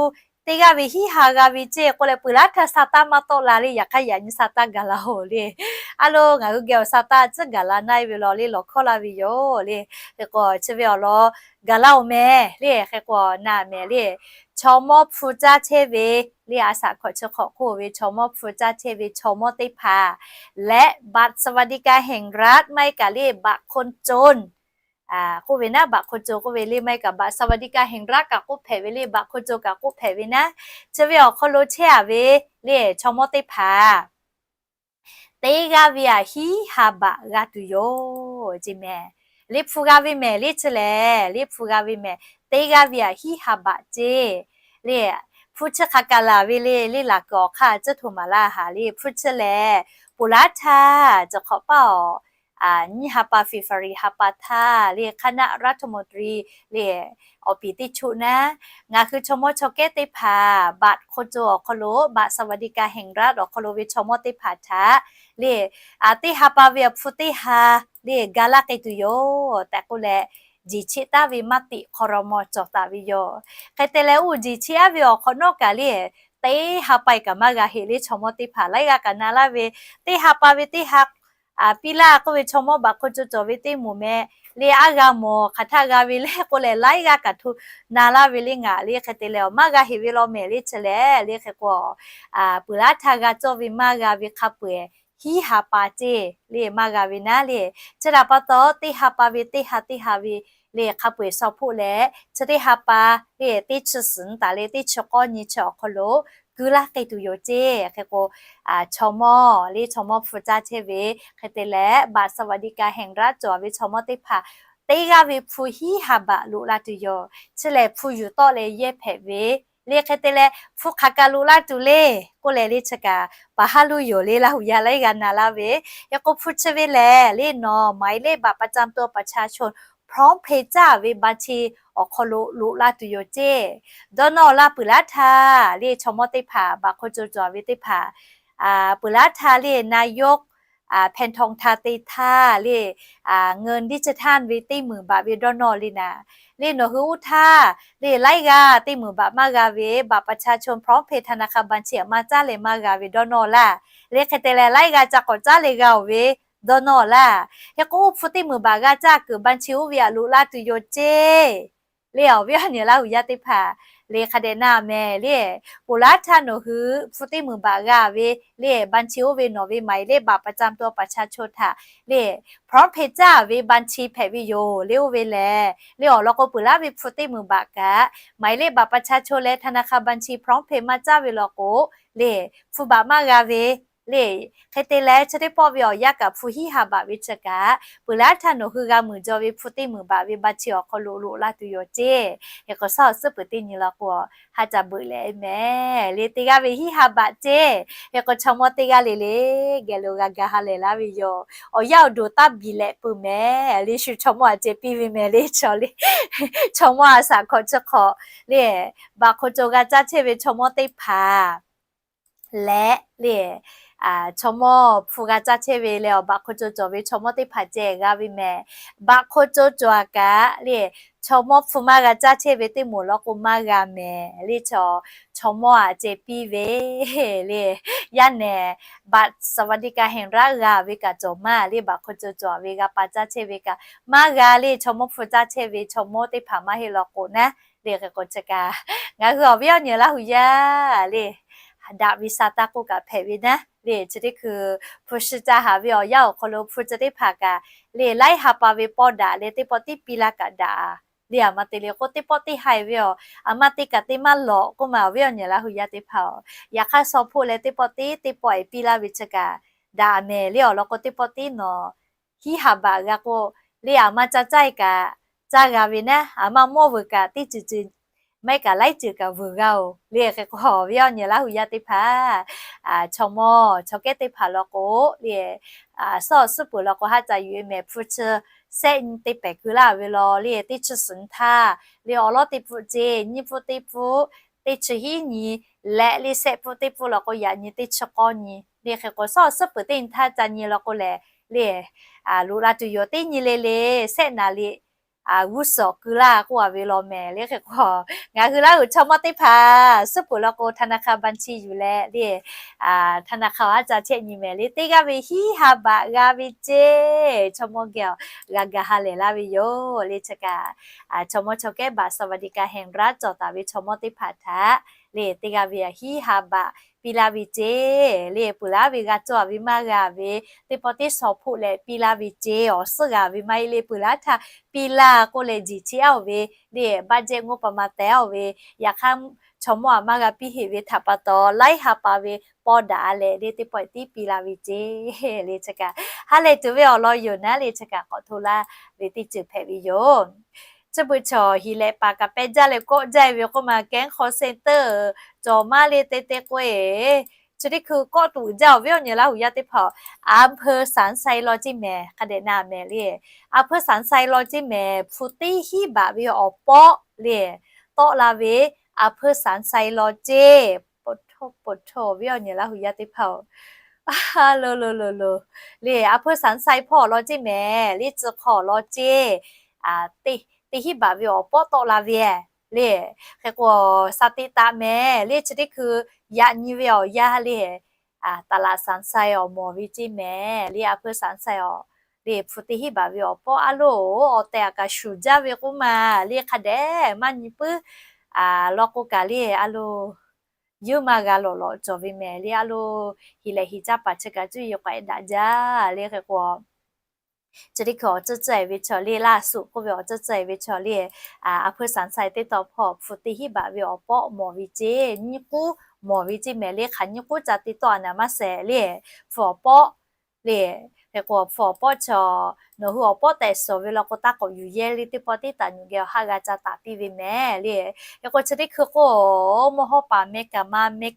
teˇ g'aˇ ve hiˉ ha g'a ve ceˇ k'oˆ leh peuˬ laˇ htaˇ sha taˇ maˇ tawˆ la le. Yaꞈ hk'aˇ yaꞈ nyi sha taˇ gaˬ la-oˬ le. A lo ngaˬ hui geh awˬ sha taˇ tcuhˉ gaˬ la naˆ-e ve law le lawˬ hkawˇ laˇ ve yoˬ le. Hk'e k'o chi ve awˬ lawn gaˬ laˇ-oˬ mehˍ le. Hk'e k'o na mehˍ le, chaw mawˇ hpu caˇ chehˇ ve le, a shaꞈ hkawꞈ chi hk'awꞈ hk'oˆ ve chaw mawˇ hpu caˇ chehˇ ve chaw mawˇ teˇ hpaˍ leh บัตรสวัสดิการแห่งรัฐ maˇ heˆ kaꞈ le บัตรคนจน k'oˆ ve naˉ, บัตรคนจน k'oˆ ve le maˇ heˆ kaꞈ บัตรสวัสดิการแห่งรัฐ kaꞈ k'oˆ hpehꞈ ve le, บัตรคนจน kaꞈ k'oˆ hpehꞈ ve naˉ, chi ve awˬ hk'aw lo chehˇ-a ve le chaw mawˇ teˇ hpaˍ teˇ g'aˇ ve aꞈ hiˉ ha baꞈ g'a tuˬ yoˬ ceˇ mehˍ. Le hpu g'a ve mehˍ le chi lehˬ, le hpu g'a ve mehˍ, teˇ g'aˇ ve aꞈ hiˉ ha baꞈ ceˇ le. Hpu chi hk'aˬ kaꞈ laˬ ve le, le laˬ kuiˬ awˬ hk'aˇ tcuhˇ htoꞈ maˍ laˇ haˍ le. Hpu chi lehˬ, ponˬ laˉ htaˇ cawˬ hk'awꞈ paˇ awˬ nyiˇ ha pa February ha pa htaˇ le คณะรัฐมนตรี le awˬ piˍ teˇ choˆ naˉ, ngaˬ hui chaw mawˇ chaw kehˉ teˇ hpaˍ บัตรคนจน awˬ hk'aw lo บัตรสวัสดิการแห่งรัฐ awˬ hk'aw lo ve chaw mawˇ teˇ hpaˍ htaꞈ le teˇ ha pa ve awˬ hpu teˇ ha le ga laˇ k'ai tuˬ yoˬ tehꞈ k'oˆ leh, jeˬ cheˆ taˍ ve มติ ครม. cawˬ taˍ ve yoˬ. Hk'e te leh, oˇ jeˬ cheˆ aˉ ve awˬ hk'awꞈ nawˉ kaꞈ le teˇ ha pa-e kaꞈ maˇ g'a heˆ le. Chaw mawˇ teˇ hpaˍ laiˉ g'aˇ kaꞈ na laˇ ve, teˇ ha pa ve teˇ ha piˇ laˇ k'oˆ ve chaw mawˇ บัตรคนจน cawˬ ve teˇ moˍ meh le aˉ g'a mawˬ hk'aˬ htaˇ g'a ve le k'oˆ leh laiˉ g'aˇ kaꞈ hto na laˇ ve le ngaˬ le. Hk'e te leh, awˬ maˇ g'a heˆ ve law mehˍ le chi lehˬ, le hk'e k'o peuˬ laˉ htaˇ g'a cawˇ ve maˇ g'a ve hk'a peu-eˬ hiˉ ha pa ceˇ le maˇ g'a ve naˉ le. Chi htaꞈ pa taw, teˇ ha pa ve teˇ ha teˇ ha ve le hk'a peu-eˬ shaw hpoˆ leh, chi teˇ ha pa le teˇ chi suhˍ taˍ le teˇ chi k'awˇ nyi chi awˬ hk'aw lo kuiˬ laˇ k'ai tuˬ yoˬ ceˇ. Hk'e k'o, chaw mawˇ le chaw mawˇ hpu caˇ chehˇ ve hk'e te leh บัตรสวัสดิการแห่งรัฐ cawˬ ve chaw mawˇ teˇ hpaˍ teˇ g'aˇ ve hpu hiˉ ha baꞈ loꞈ la tuˬ yoˬ. Chi lehˬ, hpu yuˬ tawˆ leh yehˇ hpehꞈ ve le. Hk'e te leh, hpu hk'aˬ kaꞈ loꞈ la tuˬ le k'oˆ leh le chi kaꞈ paˍ haˉ luˇ yoˬ le. Laˇhuˍ yaˇ laiˉ g'aˇ na laˇ ve, hk'e k'o hpu chi ve lehˬ le nawˬ หมายเลขบัตรประจำตัวประชาชน พร้อมเพย์ caˇ ve บัญชี awˬ hk'aw lo loꞈ la tuˬ yoˬ ceˇ. Dawˇ nawˇ laˇ peuˬ laˉ htaˇ le chaw mawˇ teˇ hpaˍ บัตรคนจน cawˬ ve teˇ hpaˍ peuˬ laˉ htaˇ le นายก แพทองธา te htaˇ le เงินดิจิทัล ve teˇ meunˍ baꞈ ve dawˇ nawˇ le naˍ, le nawˬ hui oˇ htaˇ le laiˉ g'aˇ teˇ meunˍ baꞈ maˇ g'a ve บัตรประชาชน พร้อมเพย์ ธนาคารบัญชี maˇ caˇ leh maˇ g'a ve dawˇ nawˇ laˇ. Le hk'e te leh laiˉ g'aˇ ca k'awꞈ caˉ leh g'a-oˬ ve dawˇ nawˇ laˇ. Hk'e k'o oˇ hpu teˇ meunˍ baꞈ g'a caˇ kuiˬ บัญชี oˇ ve aꞈ loꞈ la tuˬ yoˬ ceˇ. Le awˬ viˉ awˬ nyi Laˇhuˍ yaˇ teˇ hpaˍ le hk'a dehꞈ na mehˍ le, ponˬ laˉ htaˇ nawˬ hui hpu teˇ meunˍ baꞈ g'a ve le บัญชี oˇ ve nawˬ ve หมายเลขบัตรประจำตัวประชาชน htaꞈ le พร้อมเพย์ caˇ ve บัญชี hpehꞈ ve yoˬ le. Oˇ ve lehˬ le awˬ lawn k'o peuˬ laˉ ve hpu teˇ meunˍ baꞈ kaꞈ หมายเลขบัตรประชาชน leh ธนาคารบัญชี พร้อมเพย์ maˇ caˇ ve law k'o le hpu baꞈ maˇ g'a ve le. Hk'e te leh chi teˇ pawˆ ve awˬ yanˇ kaꞈ hpu hiˉ ha baꞈ ve chi kaꞈ peuˬ laˉ htaˇ nawˬ hui g'a meuˍ jaw ve hpu teˇ meunˍ baꞈ ve บัญชี awˬ hk'aw lo loꞈ la tuˬ yoˬ ceˇ. Hk'e k'o shaˉ awˬ suhˉ peuˬ teˇ nyi law k'o ha caꞈ beuꞈ leh mehˍ le teˇ g'aˇ ve hiˉ ha baꞈ ceˇ. Hk'e k'o chaw mawˇ teˇ g'aˇ le le geh lo g'a ga ha lehˬ laˇ ve yoˬ. Awˬ yanˇ awˬ duˬ taˇ biˬ leh peuˬ mehˍ le shu chaw mawˇ aꞈ ceh piˇ ve mehˍ le chaw le chaw mawˇ a shaꞈ hkawꞈ chi hk'awꞈ le บัตรคนจน g'a caˇ chehˇ ve chaw mawˇ teˇ hpaˍ leh le chaw mawˇ hpu g'a caˇ chehˇ ve leh awˬ บัตรคนจน cawˬ ve chaw mawˇ teˇ hpaˍ ceh g'a ve mehˍ. บัตรคนจน cawˬ-a kaꞈ le chaw mawˇ hpu maˇ g'a caˇ chehˇ ve teˇ moˍ law k'o maˇ g'a mehˍ le chaw, chaw mawˇ aꞈ ceh piˇ ve le. Yaˇ nehˬ บัตรสวัสดิการแห่งรัฐ g'a ve kaꞈ cawˬ maˇ le บัตรคนจน cawˬ ve g'a pa caˇ chehˇ ve kaꞈ maˇ g'a le chaw mawˇ hpu caˇ chehˇ ve chaw mawˇ teˇ hpaˍ maˇ heˆ law k'o naˉ le. Hk'e k'o chi kaꞈ ngaˬ hui awˬ viˉ awˬ nyi Laˇhuˍ yaˇ le daꞈ ve sha taˇ k'oˆ kaꞈ hpehꞈ ve naˉ le. Chi teˇ hkui hpu shi caˇ haˍ ve awˬ yanˇ awˬ hk'aw lo hpu chi teˇ hpaˍ kaꞈ le laiˉ ha pa ve pawˇ daꞈ leh teˇ pawˆ tiˉ piˇ laˇ kaꞈ daꞈ le. Aˬ ma te le k'o teˇ pawˆ tiˉ haiˬ ve awˬ, aˬ ma te kaꞈ te maˇ lawꞈ k'oˆ ma awˬ viˉ awˬ nyi Laˇhuˍ yaˇ teˇ hpaˍ-oˬ, yaꞈ hk'aˇ shaw hpoˆ leh teˇ pawˆ tiˉ teˇ pawˆ-e piˇ laˇ ve chi kaꞈ daꞈ mehˍ le. Awˬ lawn k'o teˇ pawˆ tiˉ nawˬ hiˉ ha baꞈ g'a k'o le aˬ ma ca caˇ-e kaꞈ caˇ g'a ve naˉ, aˬ ma mawˇ vuiˬ kaꞈ teˇ ceuˬ ceuˬ maˇ heˆ kaꞈ laiˉ ceuˬ kaꞈ vuiˬ g'a-oˬ le. Hk'e k'o, awˬ viˉ awˬ nyi Laˇ huˍ yaˇ teˇ hpaˍ, chaw mawˇ chaw kehˉ teˇ hpaˍ law k'o le, suhˉ awˬ suhˉ peuˬ law k'o, haˉ ca yuˬ e mehˍ hpu chi sehˆ nyi te pehˍ keu laˇ ve law le, teˇ chi suhˍ nyi htaˇ le, awˬ lawˉ teˇ pfuhˆ ceˇ, nyiˇ pfuhˆ teˇ pfuhˆ, teˇ chi hiˉ nyi leh le, sehˆ pfuhˆ teˇ pfuhˆ law k'o, yaꞈ nyi teˇ chi k'awˇ nyi le. Hk'e k'o, suhˉ awˬ suhˉ peuˬ teˇ nyi htaˇ ca nyi law k'o lehˬ le, loꞈ la tuˬ yoˬ teˇ nyi le le, sehˆ naˍ riˍ g'uˇ suhˍ keu laˇ k'oˆ a ve law mehˍ le. Hk'e k'o, ngaˬ hui Laˇ huˍ chaw mawˇ teˇ hpaˍ suhˉ peuˬ law k'o, ธนาคาร บัญชี yuˬ leh le, ธนาคาร haˉ ca chehˇ nyi mehˍ le, teˇ g'aˇ ve hiˉ ha baꞈ g'a ve ceˇ. Chaw mawˇ geh awˬ g'a ga ha lehˬ laˇ ve yoˬ le. Chi kaꞈ chaw mawˇ chaw kehˉ บัตรสวัสดิการแห่งรัฐ cawˬ taˍ ve chaw mawˇ teˇ hpaˍ htaꞈ le, teˇ g'aˇ ve hiˉ ha baꞈ piˇ laˇ ve ceˇ le. Peuˬ laˇ ve g'a cawˬ ve maˇ g'a ve, teˇ pawˆ teˇ shaw hpoˆ leh piˇ laˇ ve ceˇ. Awˬ suhˉ g'a ve maˇ heˆ le, peuˬ laˇ htaˇ piˇ laˇ k'oˆ leh jiˬ chi a-oˬ ve le, budget งบประมาณ teh a-oˬ ve, yaꞈ hk'aˇ chaw mawˇ a maˇ g'a piˇ heˆ ve htaꞈ pa taw, laiˉ ha pa ve paw daꞈ a leh le, teˇ pawˆ tiˉ piˇ laˇ ve ceˇ le. Chi kaꞈ ha lehˬ tuˬ ve awˬ lawn yoˬ naˉ le. Chi kaꞈ k'awꞈ hto laˇ ve teˇ ceuˬ hpehꞈ ve yoˬ. Chi beuꞈ chaw hiˍ leh paˍ kaꞈ pehˇ jaˇ leh kawˆ jaˇ ve k'oˆ ma, แก๊ง call center cawˬ maˇ le te te k'o e, chi teˇ hkui kawˆ tuˬ jaˇ. Awˬ viˉ awˬ nyi Laˇ huˍ yaˇ teˇ hpaˍ, อำเภอสันทราย law ceˇ mehˍ hk'a dehꞈ na mehˍ le. อำเภอสันทราย law ceˇ mehˍ, hpu teˇ hinˉ baꞈ ve awˬ pawˆ le, tawˆ la ve, อำเภอสันทราย law ceˇ. Poˬ hto poˬ hto, awˬ viˉ awˬ nyi Laˇ huˍ yaˇ teˇ hpaˍ-oˬ, lo lo lo lo le, อำเภอสันทราย hpawˇ awˬ lawn ceˇ mehˍ le, tcuh hk'aw awˬ lawn ceˇ, teˇ hinˉ baꞈ ve awˬ pawˆ tawˆ la ve le. Hk'e k'o, sa teꞈ taˍ mehˍ le. Chi teˇ hkui yaꞈ nyi ve awˬ yanˇ le, ตลาดสันทราย awˬ mawˬ ve ceˇ mehˍ le, อำเภอสันทราย awˬ le, hpu teˇ hinˉ baꞈ ve awˬ pawˆ a loˬ, awˬ tehˬ a kaꞈ shuˍ jaˇ ve k'oˆ ma le, hk'a dehꞈ maˇ nyi puiˉ law k'o kaꞈ le, a loˬ, yeuˇ maˇ g'a lawꞈ lawꞈ cawˬ ve mehˍ le. A loˬ, hiˍ leh hiˍ caˇ paˍ chi kaꞈ cuˇ yiˍ k'awꞈ e daꞈ jaˇ le. Hk'e k'o, chi teˇ hkui awˬ tcuhˇ tcuhˇ e ve chaw le, laˇ suꞈ k'oˆ ve awˬ tcuhˇ tcuhˇ e ve chaw le, อำเภอสันทราย teˇ taw hpawˇ hpu teˇ hinˉ baꞈ ve awˬ pawˆ mawˬ ve ceˇ, nyiˇ k'uˉ mawˬ ve ceˇ mehˍ le. Hk'aˬ nyiˇ k'uˉ ca te tawˆ a naˍ maˇ shehˍ le, hpu awˬ pawˆ le. Hk'e k'o, hpu awˬ pawˆ chaw nawˬ hui awˬ pawˆ tehꞈ shawˍ ve law k'o, taˇ k'awꞈ yuˬ yehˇ le, teˇ pawˆ teˇ taˍ nyi geh awˬ haˆ g'a ca taˍ piˇ ve mehˍ le. Hk'e k'o, chi teˇ hkui k'o, mawˇ hawˉ paˍ meh kaˍ ma, meh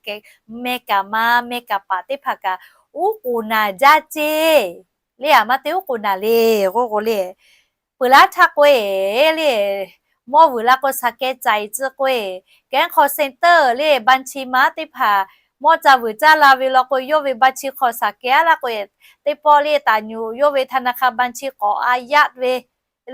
kaˍ ma, meh kaˍ paˍ teˇ hpaˍ kaꞈ uˉ k'oˍ naˍ jaˇ ceˇ le. A maˇ te uˉ k'oˍ naˍ le k'oˆ k'o le, peuˬ laˇ htaˇ k'o e le, mawˇ vuiˬ la k'o, shaˍ keh caiˍ tcuh k'o e, แก๊ง call center le, บัญชีม้า teˇ hpaˍ mawˇ ca vuiˬ caˇ la ve law k'o, yawˇ ve บัญชี hk'aw shaˍ keh a laˇ k'o e, teˇ pawˆ le taˍ nyuꞈ yawˇ ve ธนาคาร บัญชี k'awꞈ a yaˆ ve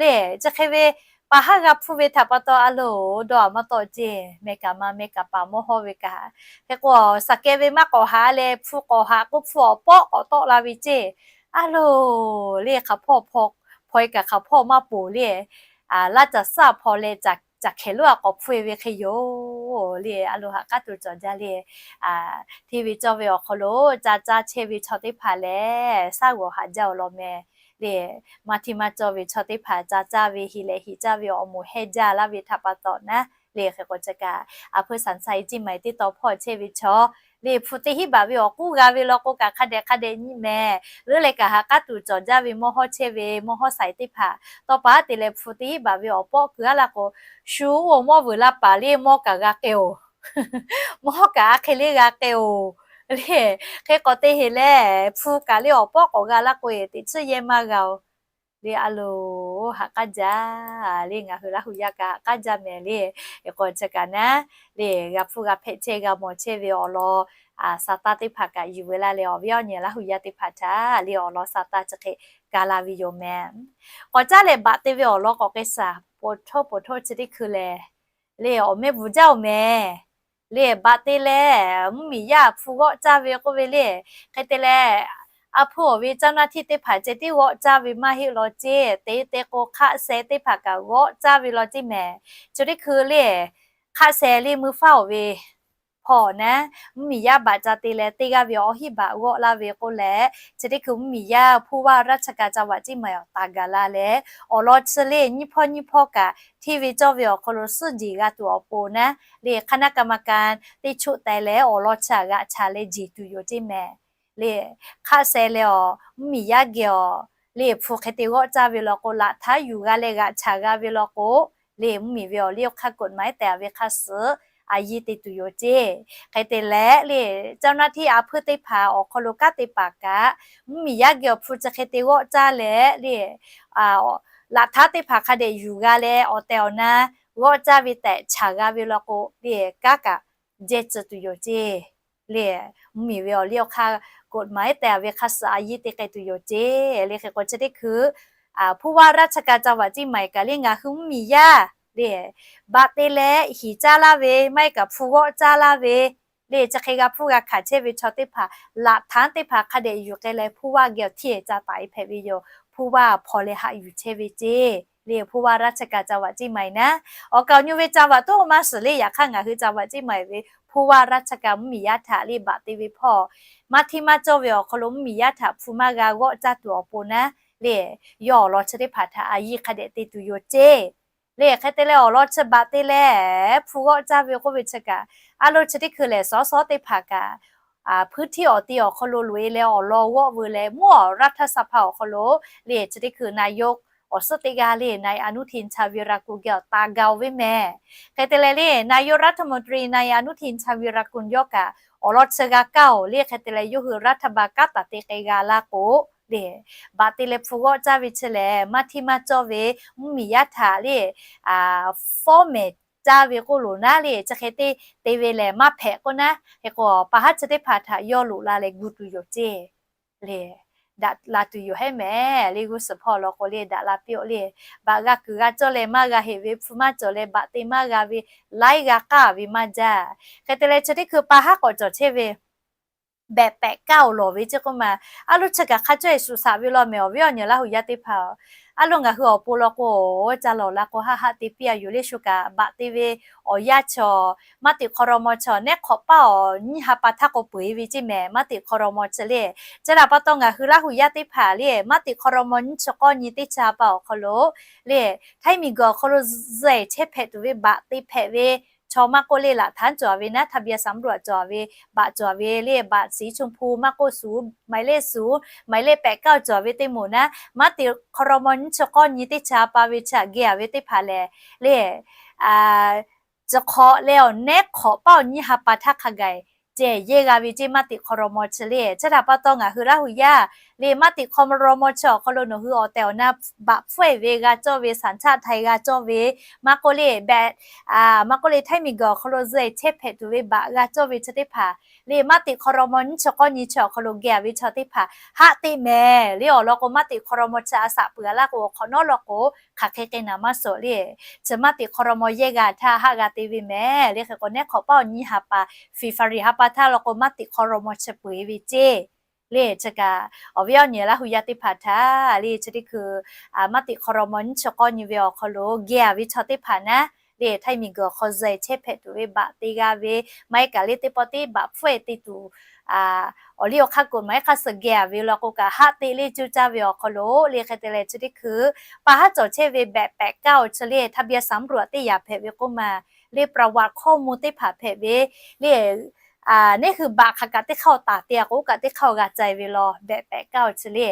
le. Chi hk'e ve pa haˉ g'a hpuˇ ve htaꞈ pa taw, a loˬ, dawˇ a maˇ tawˆ ceˇ, meh kaˍ ma meh kaˍ paˍ mawˇ hawˉ ve kaꞈ. Hk'e k'o, shaˍ keh ve maˇ k'awꞈ haꞈ leh, hpu k'awꞈ haꞈ k'oˆ, hpu awˬ pawˆ k'awꞈ tawˆ la ve ceˇ. A loˬ, le hk'aˬ hpawˇ hpaw e kaꞈ hk'aˬ hpawˇ maˇ poˬ le, laˇ caˬ suhˉ a hpaw leh caˬ hkehˍ lonˉ a k'awꞈ hpuˇ e ve hk'e yoˬ le. A loˬ, ha k'aˉ tuˬ cawˬ jaˇ le. Hteˇ ve cawˇ ve awˬ hk'aw lo ca caˇ chehˇ ve chaw teˇ hpaˍ lehˬ, shaˉ g'awˬ haꞈ jaˇ awˬ lawn mehˍ le. Maˇ hteˇ maˇ cawˇ ve chaw teˇ hpaˍ ca caˇ ve, hiˍ leh hiˍ caˇ ve awˬ moˍ hehˇ jaˇ laˇ ve htaꞈ pa taw naˉ le. Hk'e k'o, chi kaꞈ อำเภอสันทราย ceˇ mehˍ teˇ taw hpawˇ chehˇ ve chaw le, hpu teˇ hinˉ baꞈ ve awˬ k'uˉ g'a ve law k'o kaꞈ, hk'a dehꞈ hk'a dehꞈ nyi mehˍ. Leuˉ leh kaꞈ ha k'aˉ tuˬ cawˬ jaˇ ve mawˇ hawˉ chehˇ ve mawˇ hawˉ saiˍ teˇ hpaˍ, tawˇ pa te leh hpu teˇ hinˉ baꞈ ve awˬ pawˆ keu a laˇ k'o, shu oˬ, mawˇ vuiˬ la paˍ le, mawˇ kaꞈ g'a k'ai-oˬ, mawˇ kaꞈ a hk'e le g'a k'ai-oˬ le. Hk'e k'awꞈ te heˍ leh, hpu kaꞈ le awˬ pawˆ k'awꞈ g'a laˇ k'o e, teꞈ chiˇ yehˇ maˇ g'a-oˬ le. A loˬ, ha k'aˉ jaˇ le. Ngaˬ hui Laˇ huˍ yaˇ kaꞈ ha k'aˉ jaˇ mehˍ le. Hk'e k'o, chi kaꞈ naˉ le, g'a hpuˇ g'a hpehꞈ chehˇ g'a mawˬ chehˇ ve awˬ lawn sa taˇ teˇ hpaˍ kaꞈ yuˬ ve laˇ leh, awˬ viˉ awˬ nyi Laˇ huˍ yaˇ teˇ hpaˍ htaꞈ le awˬ lawn sa taˇ chi hk'e ka la ve yoˬ mehˍ. K'awꞈ caˉ leh baꞈ te ve awˬ lawn k'awꞈ k'ai shaˍ. Poˬ hto poˬ hto chi teˇ hkui lehˬ le, awˬ mehˆ bvuhˬ jaˇ-oˬ mehˍ le. Baꞈ te leh mvuhˇmiˬ yaˇ hpu g'awˆ caˇ ve k'oˆ ve le. Hk'e te leh, a hpuˇ awˬ ve เจ้าหน้าที่ teˇ hpaˍ ceh tiˉ g'awˆ caˇ ve maˇ heˆ law ceˇ. Te te k'o, hk'aˆ sheh teˇ hpaˍ kaꞈ g'awˆ caˇ ve law ceˇ mehˍ. Chi teˇ hkui le, hk'aˆ sheh le mvuhˇ faˉ awˬ ve hpawˇ naˉ, mvuhˇmiˬ yaˇ baꞈ ca te leh teˇ g'aˇ ve awˬ hinˉ baꞈ g'awˆ laˇ ve k'oˆ leh, chi teˇ hkui mvuhˇmiˬ yaˇ ผู้ว่าราชการจังหวัด ceˇ mehˍ awˬ taˍ gaˬ la leh, awˬ lawn chi le nyiˇ hpawˇ nyiˇ hpawˇ kaꞈ hteˇ ve cawˇ ve awˬ hk'aw lo suhˉ jeˬ g'a tuˬ awˬ pon naˉ le, คณะกรรมการ teˇ choˆ teh leh awˬ lawn chi htaꞈ g'aꞈ ca leh jeˬ tuˬ yoˬ ceˇ mehˍ le. Hk'aˆ sheh leh awˬ mvuhˇmiˬ yaˇ geh awˬ le hpu hk'e te g'awˆ caˇ ve law k'o, laꞈ htaˇ yuˬ g'a leh g'aꞈ ca g'a ve law k'o le mvuhˇmiˬ ve awˬ liˇ awˬ hk'aˇ กฎหมาย tehꞈ ve hk'a suhˍ a yiˇ te tuˬ yoˬ ceˇ. Hk'e te leh le เจ้าหน้าที่ a hpuiˇ teˇ hpaˍ awˬ hk'aw lo kanˉ te paˍ kaꞈ, mvuhˇmiˬ yaˇ geh awˬ hpu chi hk'e te g'awˆ caˇ leh le, laꞈ htaˉ teˇ hpaˍ hk'a dehꞈ yuˬ g'a leh awˬ tehˬ awˬ na g'awˆ caˇ ve tehꞈ chaˬ g'a ve law k'o le, kanˉ kaꞈ jehˇ tcuh tuˬ yoˬ ceˇ. Le mvuhˇmiˬ ve awˬ liˇ awˬ hk'aˇ กฎหมาย tehꞈ ve hk'a suhˍ a yiˇ te k'ai tuˬ yoˬ ceˇ. Le hk'e k'o chi teˇ hkui ผู้ว่าราชการจังหวัดเชียงใหม่ kaꞈ le ngaˬ hui mvuhˇmiˬ yaˇ le baꞈ te leh hiˍ caˇ laˇ ve maˇ heˆ kaꞈ hpu g'awˆ caˇ laˇ ve le chi hk'e g'a hpuˇ g'a hkanˍ chehˇ ve chaw teˇ hpaˍ laꞈ htaˉ teˇ hpaˍ hk'a dehꞈ yuˬ k'ai leh ผู้ว่า geh awˬ htiˇ ca taˍ e hpehꞈ ve yoˬ. ผู้ว่า hpaw leh haꞈ yuˬ chehˇ ve ceˇ. Le ผู้ว่าราชการจังหวัดเชียงใหม่ naˉ, awˬ kaˍ awˬ nyu ve จังหวัด toˇ maˇ shiˍ le, yaꞈ hk'aˇ ngaˬ hui จังหวัดเชียงใหม่ ve ผู้ว่าราชการ mvuhˇmiˬ yaˇ htaꞈ le baꞈ te ve hpawˇ maˇ htiˇ maˇ cawˇ ve awˬ hk'aw lo mvuhˇmiˬ yaˇ htaꞈ hpu maˇ g'a g'awˆ caˇ tuˬ awˬ pon naˉ le, yawˇ awˬ lawn chi teˇ hpaˍ htaꞈ a yiˇ hk'a dehꞈ te tuˬ yoˬ ceˇ. Le hk'e te leh awˬ lawn chi baꞈ te leh hpu g'awˆ caˇ ve k'oˆ ve chi kaꞈ, a lo chi teˇ hkui lehˬ สส teˇ hpaˍ kaꞈ พื้นที่ awˬ ti awˬ hk'aw lo loꞈ e leh awˬ lawn g'awˆ veu leh mvuhˇ awˬ รัฐสภา awˬ hk'aw lo le chi teˇ hkui นายก awˬ suhˉ teˇ g'aˇ le นายอนุทิน ชาญวีรกูล geh awˬ taˍ gaˬ ve mehˍ. Hk'e te leh le นายกรัฐมนตรี นายอนุทิน ชาญวีรกูล yawˇ kaꞈ awˬ lawn chi g'a kaˇ oˬ le. Hk'e te leh yawˇ hui รัฐบาล kanˉ taˍ te k'ai g'a la k'o le, baꞈ te leh hpu g'awˆ caˇ ve chi lehˬ maˇ htiˇ maˇ cawˇ ve mvuhˇmiˬ yaˇ htaꞈ le fawˉ mehˍ caˇ ve k'oˆ loˬ naˉ le, chi hk'e te te ve lehˬ maˇ hpehꞈ k'oˆ naˉ. Hk'e k'o pa haˉ chi teˇ hpaˍ htaꞈ yawˇ loꞈ la leh gu tuˬ yoˬ ceˇ. Le daꞈ la tuˬ yoˬ hehˉ mehˍ. Le g'uˇ suhˍ hpawˇ law k'o le daꞈ la piˇ-oˆ le, baꞈ g'a kuiˬ g'a cawˇ leh maˇ g'a heꞈ ve, hpu maˇ cawˬ leh baꞈ te maˇ g'a ve, laiˉ g'a k'aˇ ve maˇ jaˇ. Hk'e te leh chi teˇ hkui pa haˉ k'awꞈ cawˬ chehˇ ve behꞈ pehꞈ kaˇ oˬ lawˬ ve ceˇ k'oˆ ma. A lo chi kaꞈ hk'a cawˇ e shuˍ shaꞈ ve law mehˍ awˬ viˉ awˬ nyi Laˇ huˍ yaˇ teˇ hpaˍ-oˬ. A lo ngaˬ hui awˬ pon law k'o, ca lawˬ la k'o haˆ haˆ te piˇ a yoˬ le. Shu kaꞈ baꞈ te ve awˬ yanˇ chi, maˇ teꞈ ครม. chi nehˉ hk'awꞈ paˇ awˬ nyiˇ ha pa htaˇ k'o peu eˬ ve ceˇ mehˍ. Maˇ teꞈ ครม. chi le, chi htaꞈ pa taw ngaˬ hui Laˇ huˍ yaˇ teˇ hpaˍ le maˇ teꞈ ครม. nyiˇ chi k'awˇ nyi teˇ chi ha pa awˬ hk'aw lo le, htaiˇ miˬguiˬ awˬ hk'aw lo zuhꞈ chehˇ hpehꞈ tuˬ ve baꞈ te hpehꞈ ve chaw maˇ k'oˆ le, laꞈ htaˉ cawˬ ve naˉ, ทะเบียนสำรวจ cawˬ ve, baꞈ cawˬ ve le, baꞈ สีชมพู maˇ k'oˆ suˍ, หมายเลข suˍ, หมายเลข แปดเก้า cawˬ ve teˇ moˍ naˉ, maˇ teꞈ ครม. nyiˇ chi k'awˇ nyi teˇ chi ha pa ve chi htaꞈ geh a ve teˇ hpaˍ lehˬ le, chi hk'awꞈ leh awˬ nehˉ hk'awꞈ paˇ awˬ nyiˇ ha pa htaˇ hk'a gaˬ ceh yehˇ g'a ve ceˇ. Maˇ teꞈ ครม. chi le, chi htaꞈ pa taw ngaˬ hui Laˇ huˍ yaˇ le maˇ teꞈ ครม. chi awˬ hk'aw lo nawˬ hui awˬ tehˬ awˬ na baꞈ hpfuhˆ e ve g'a cawˇ ve, สัญชาติไทย g'a cawˇ ve, maˇ k'oˆ le, maˇ k'oˆ le htaiˇ miˬguiˬ awˬ hk'aw lo zuhꞈ chehˇ hpehꞈ tuˬ ve baꞈ g'a cawˇ ve chi teˇ hpaˍ le, maˇ teꞈ ครม. nyiˇ chi k'awˇ nyi chi awˬ hk'aw lo geh a ve chaw teˇ hpaˍ haˆ teꞈ mehˍ le. Awˬ lawn k'o maˇ teꞈ ครม. chi a shaꞈ peuˬ a laˇ k'o, awˬ hk'awꞈ nawˉ law k'o hk'aˬ hk'e k'ai naˍ maˇ suhˍ le. Chi maˇ teꞈ ครม. yehˇ g'a htaˇ haˆ g'a te ve mehˍ le. Hk'e k'o nehˉ hk'awꞈ paˇ awˬ nyiˇ ha pa, February ha pa htaˇ law k'o maˇ teꞈ ครม. chi peu eˬ ve ceˇ. Le chi kaꞈ awˬ viˉ awˬ nyi Laˇ huˍ yaˇ teˇ hpaˍ htaꞈ le chi teˇ hkui maˇ teꞈ ครม. nyiˇ chi k'awˇ nyi ve awˬ hk'aw lo geh a ve chaw teˇ hpaˍ naˉ le, htaiˇ miˬguiˬ awˬ hk'aw zuhꞈ chehˇ hpehꞈ tuˬ ve baꞈ te g'a ve, maˇ heˆ kaꞈ le teˇ pawˆ teˇ baꞈ hpfuhˆ e te tuˬ awˬ liˇ awˬ hk'aˇ กฎหมาย hk'a suhˍ geh a ve law k'o kaꞈ haˆ teꞈ le cuˇ caˇ ve awˬ hk'aw lo le. Hk'e te leh chi teˇ hkui pa haˉ cawˬ chehˇ ve behꞈ pehꞈ kaˇ oˬ chi le, ทะเบียนสำรวจ teˇ yanˇ hpehꞈ ve k'oˆ ma le, ประวัติ ข้อมูล teˇ hpaˍ hpehꞈ ve le, neˇ hui baꞈ hk'aˬ kaꞈ teˇ hk'aˇ awˬ taˍ te a k'o kaꞈ teˇ hk'aˇ awˬ g'a cai ve law, behꞈ pehꞈ kaˇ oˬ chi le,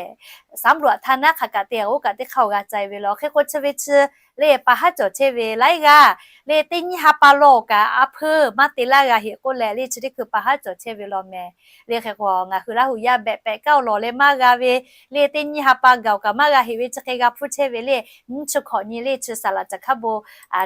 สำรวจ ฐานะ hk'aˬ kaꞈ te a k'o kaꞈ teˇ hk'aˇ awˬ g'a cai ve law. Hk'e k'o chi ve chi le pa haˉ cawˬ chehˇ ve laiˉ g'aˇ le teˇ nyiˇ ha pa law kaꞈ a hpuiˇ maˇ te laˇ g'a heꞈ k'oˆ leh le chi teˇ hkui pa haˉ cawˬ chehˇ ve law mehˍ. Le hk'e k'o ngaˬ hui Laˇ huˍ yaˇ behꞈ pehꞈ kaˇ oˬ lawˬ leh maˇ g'a ve le, teˇ nyiˇ ha pa gaˬ oˬ kaꞈ maˇ g'a heꞈ ve chi hk'e g'a hpuˇ chehˇ ve le, nyiˇ chi hkawꞈ nyi le chi saˍ laꞈ caˬ hkaˉ bon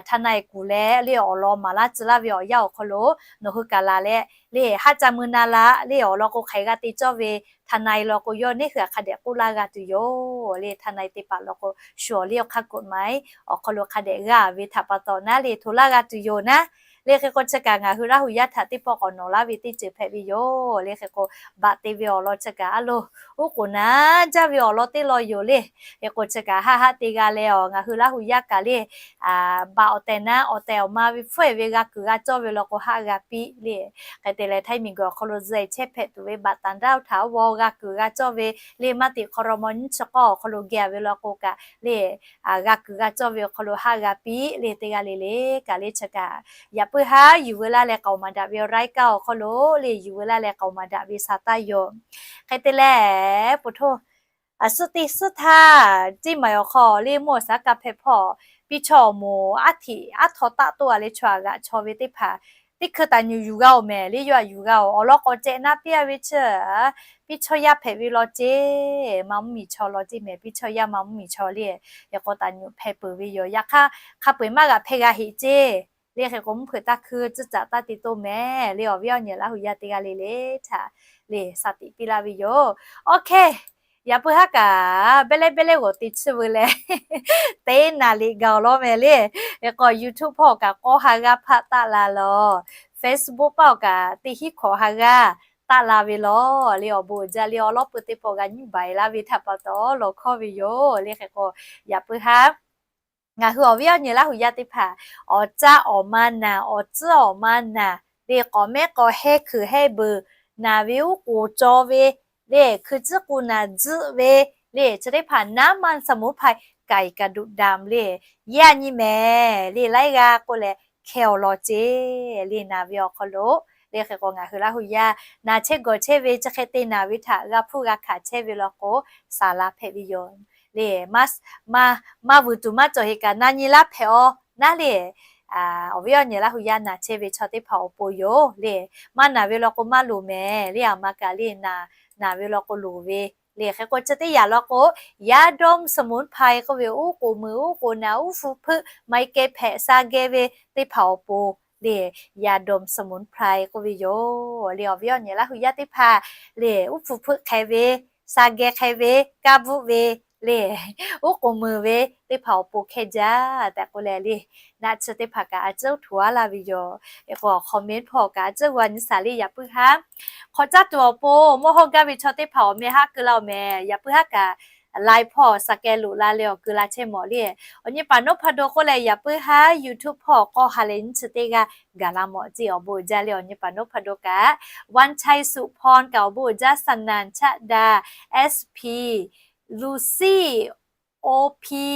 ทนาย kuˬ leh le awˬ lawn maˍ laˇ tcuh laˇ ve awˬ yanˇ awˬ hk'aw lo nawˬ hui kaꞈ laˬ leh le haˆ ca mui na la le awˬ lawn k'o hk'aˬ g'a te cawˇ ve ทนาย law k'o yawˇ neˇ hui hk'a dehꞈ k'oˆ laˇ g'a tuˬ yoˬ. Le ทนาย teˇ hpaˍ law k'o shu awˬ liˇ awˬ hk'aˇ กฎหมาย awˬ hk'aw lo hk'a dehꞈ g'a ve htaꞈ pa taw naˉ le hto laˇ g'a tuˬ yoˬ naˉ. Le hk'e k'o chi kaꞈ ngaˬ hui Laˇ huˍ yaˇ htaꞈ teˇ pawˆ k'awꞈ nawˬ laˇ ve teˇ ceuˬ hpehꞈ ve yoˬ. Le hk'e k'o baꞈ te ve awˬ lawn chi kaꞈ a lo uˉ k'oˍ naˉ jaˇ ve awˬ lawn teˇ lawn yoˬ le. Hk'e k'o chi kaꞈ haˆ haˆ te g'a leh awˬ ngaˬ hui Laˇ huˍ yaˇ kaꞈ le baꞈ awˬ tehˬ naˉ awˬ tehˬ awˬ ma ve hpfuhˆ e ve g'a kuiˬ g'a cawˇ ve law k'o haˆ g'a piˇ le. Hk'e te leh htaiˇ miˬguiˬ awˬ hk'aw lo zuhꞈ chehˇ hpehꞈ tuˬ ve baꞈ taˍ daˇ oˬ htaꞈ a vaw g'a kuiˬ g'a cawˇ ve le maˇ teꞈ ครม. nyiˇ chi k'awˇ awˬ hk'aw lo geh a ve law k'o kaꞈ le g'a kuiˬ g'a cawˇ ve awˬ hk'aw lo haˆ g'a piˇ le teˇ g'aˇ le le kaꞈ le chi kaꞈ yaꞈ puiˉ haˉ yuˬ veu laˇ leh k'aoˍ maˍ daꞈ ve รายการ awˬ hk'aw lo le yuˬ veu laˇ leh k'aoˍ maˍ daꞈ ve sa taˇ yoˬ. Hk'e te leh ผู้โทษ suhˉ teˇ suhˉ htaˇ เชียงใหม่ awˬ hk'aw le mvuhˇ awˬ shaˉ kaˇ hpehꞈ hpawˇ piˇ chawˇ awˬ moˍ aˉ htiꞈ aˉ htaw taˆ toˆ a leh chaw aꞈ g'aꞈ chaw ve teˇ hpaˍ, teˇ hkui taˍ nyuˬ yuˬ g'a oˬ mehˍ le, yawˇ aꞈ yuˬ g'a oˬ. Awˬ lawn k'awꞈ cehˬ na piˇ a ve chi, piˇ chawˇ yaˇ hpehꞈ ve law ceˇ, maˇ mvuhˇ miˬ chaw law ceˇ mehˍ, piˇ chawˇ yaˇ maˇ mvuhˇ miˬ chaw le. Hk'e k'o taˍ nyuˬ hpehꞈ peuˬ ve yoˬ. Yaꞈ hk'aˇ hk'a peu eˬ maˇ g'aꞈ hpehˇ g'a heꞈ ceˇ le. Hk'e k'o mvuhˇ hpeuꞈ taˇ hkui tcuhˇ caꞈ taˇ te toˆ mehˍ le. Awˬ viˉ awˬ nyi Laˇ huˍ yaˇ teˇ g'aˇ le le htaꞈ le sha tiꞈ piˇ laˇ ve yoˬ. Okay, yaꞈ puiˉ haˉ kaꞈ, beh leh beh leh g'awˬ te chiˇ veu leh, teˇ naˍ liꞈ gaˬ awˬ lawn mehˍ le. Hk'e k'o YouTube hpawˇ awˬ kaꞈ k'awˇ ha g'aˇ hpaˆ taˆ la lawˬ, Facebook paˆ awˬ kaꞈ teˇ hinˉ hkawꞈ ha g'aˇ taˆ la ve lawˬ le. Awˬ bon uiˍ jaˇ le, awˬ lawˉ peuˬ teˇ pawˆ g'a nyiˇ baiˬ laˇ ve htaꞈ pa taw lawˬ hkawˇ ve yoˬ le. Hk'e k'o, yaꞈ puiˉ haˉ ngaˬ hui awˬ viˉ awˬ nyi Laˇ huˍ yaˇ teˇ hpaˍ, awˬ caˇ awˬ ma naˬ, awˬ tcuhˉ awˬ ma naˬ le, k'awꞈ mehˉ k'awꞈ heh hkuiˬ heh beuˬ naˬ ve, uˉ k'oˍ caw ve le, hkui tcuhˉ k'u naˬ tzuhˆ ve le, chi teˇ hpaˍ น้ำมันสมุนไพร ไก่กระดูกดำ le, yaˇ nyi mehˍ le, laiˉ g'aˇ k'oˆ leh hkeh awˬ lawn ceˇ le, naˬ ve awˬ hk'aw lo le. Hk'e k'o ngaˬ hui Laˇ huˍ yaˇ naˬ chehˇ gawˬ chehˇ ve chi hk'e te naˬ ve htaꞈ g'a hpuˇ g'a hkanˍ chehˇ ve law k'o, saˍ laˍ hpehꞈ ve yoˬ le. Maˇ vuiˬ tuˬ maˇ cawˬ heˆ kaꞈ na nyi laˇ hpehꞈ aw naˉ le. Awˬ viˉ awˬ nyi Laˇ huˍ yaˇ naˬ chehˇ ve chaw teˇ hpaˍ awˬ pon yoˬ le. Maˇ naˬ ve law k'o maˇ loˍ mehˍ le, aˬ ma kaꞈ le naˬ, naˬ ve law k'o loˍ ve le. Hk'e k'o chi teˇ yanˇ law k'o, ยาดมสมุนไพร k'oˆ ve uˉ k'oˍ meuˍ uˉ k'oˍ naˬ uˉ hpu hpeuˆ maˇ heˆ keh hpehꞈ sha geh ve teˇ hpaˍ awˬ pon le, ยาดมสมุนไพร k'oˆ ve yoˬ le. Awˬ viˉ awˬ nyi Laˇ huˍ yaˇ teˇ hpaˍ le, uˉ hpu hpeuˆ hk'e ve, sha geh hk'e ve, kaˇ bvuhˆ ve le, uˉ k'oˍ meuˍ ve teˇ hpaˍ awˬ pon hkehˇ jaˇ tehꞈ k'oˆ leh le, naˆ tsuhˇ teˇ hpaˍ kaꞈ a ciˉ uˉ htoꞈ a laˇ ve yoˬ. Hk'e k'o comment hpawˇ kaꞈ a ciˉ g'a nyi shaˍ le. Yaꞈ puiˉ haˉ hk'awꞈ caˇ tuˬ awˬ pon mawˇ hawˇ gaˇ ve chaw teˇ hpaˍ awˬ meh haˉ keu la oˬ meh. Yaꞈ puiˉ haˉ kaꞈ live hpawˇ shaˍ keh loꞈ la leh awˬ keu la chehˇ mawˬ le. Awˬ nyi paˍ Noˉ Hpa Do k'oˆ leh, yaꞈ puiˉ haˉ YouTube hpawˇ k'awˇ ha leh nyiˇ chi teˇ g'aˇ gaˬ la mawˬ ceˇ. Awˬ bon uiˍ jaˇ le. Awˬ nyi paˍ Noˉ Hpa Do kaꞈ, วันชัย สุพร kaꞈ awˬ bon uiˍ jaˇ, สนั่น ชะดา เอส พี Lucy โอ พี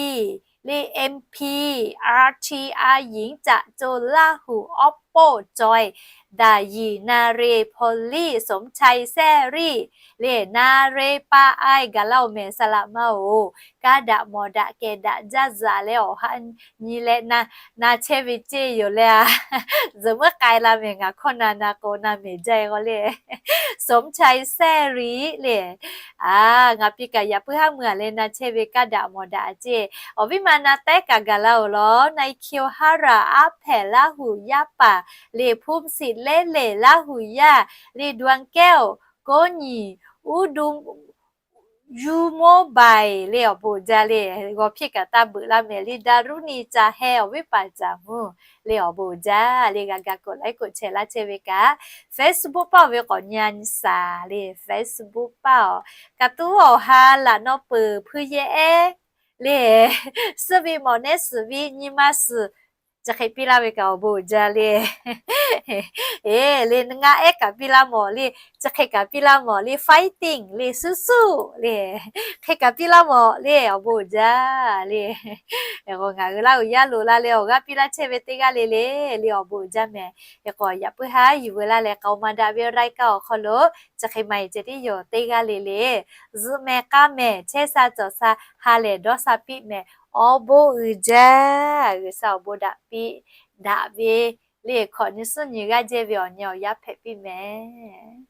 le เอ็ม พี อาร์ ที อาร์ หญิง จะ โจ ราหู ออปโป้ จอย ดาหยี่ นาเร พอลลี่ สมชัย แซ่รี่ le นาเร ปาอาย gaˬ la oˬ meh saˍ laꞈ ma oˬ. Kaˇ daꞈ mawˬ daꞈ kehˬ daꞈ jaˇ zaꞈ leh awˬ ha nyi leh na chehˇ ve ceˇ yoˬ le a. Zuhꞈ muiˉ k'ai la meh, ngaˬ hkawˇ na na k'o na meh jaˇ-e g'aw le. สมชัย แซ่รี่ le, a, ngaˬ piˇ kaꞈ yaꞈ puiˉ haˉ meuˇ a leh na chehˇ ve kaˇ daꞈ mawˬ daꞈ a ceˇ. Awˬ viˉ ma na tehˉ kaꞈ gaˬ la oˬ lawˬ. นาย เขียว ฮารา อาแผ่ ราหู ย่าป่า le, ภูมิสิทธิ์ เลเหล่ ราหู ย่า le, ดวงแก้ว โกหยี่ อุดม ยูโมบาย le, awˬ bon uiˍ jaˇ le. G'aw hpiˇ kaꞈ taˇ beuꞈ laˇ meh le. ดารุณี Ca Heh, awˬ viˉ paˍ Ca Mvuh le, awˬ bon uiˍ jaˇ le. G'a ga กดไลค์ กดแชร์ laˇ chehˇ ve kaꞈ, Facebook paˆ oˬ ve k'awꞈ nyi a nyi shaˍ le. Facebook paˆ oˬ, kaꞈ tuˉ awˬ ha laꞈ naw peuˬ hpui yehˬ ehˉ le, suhˆ ve mawˬ nehˉ suhˍ ve nyi ma suhˍ, chi hk'e piˇ laˇ ve kaꞈ awˬ bon uiˍ jaˇ le. Eˬ le, ngaˆ ehˉ kaꞈ piˇ laˇ mawˬ le, chi hk'e kaꞈ piˇ laˇ mawˬ le, fighting le, suhˉ suhˉ le, hk'e kaꞈ piˇ laˇ mawˬ le, awˬ bon uiˍ jaˇ le. Ngaˬ hui Laˇ huˍ yaˇ loꞈ la leh awˬ g'aˇ piˇ laˇ chehˇ ve teˇ g'aˇ le le, le awˬ bon uiˍ jaˇ meh. Hk'e k'o yaꞈ puiˉ haˉ yuˬ veu laˇ leh k'aoˍ ma daꞈ ve รายการ awˬ hk'aw lo chi hk'e ma e ceh tiˉ yoˬ teˇ g'aˇ le le. Zuhꞈ meh k'aˇ meh, chehˇ sha cawˬ sha, ha lehˬ dawˇ sha piˇ meh. Awˬ bon uiˍ jaˇ. G'uiˬsha awˬ bon daꞈ piˇ daꞈ ve le, hkawꞈ nyi suhˉ nyi g'aˇ jehˇ ve awˬ nyi awˬ yaˇ hpehꞈ piˇ meh.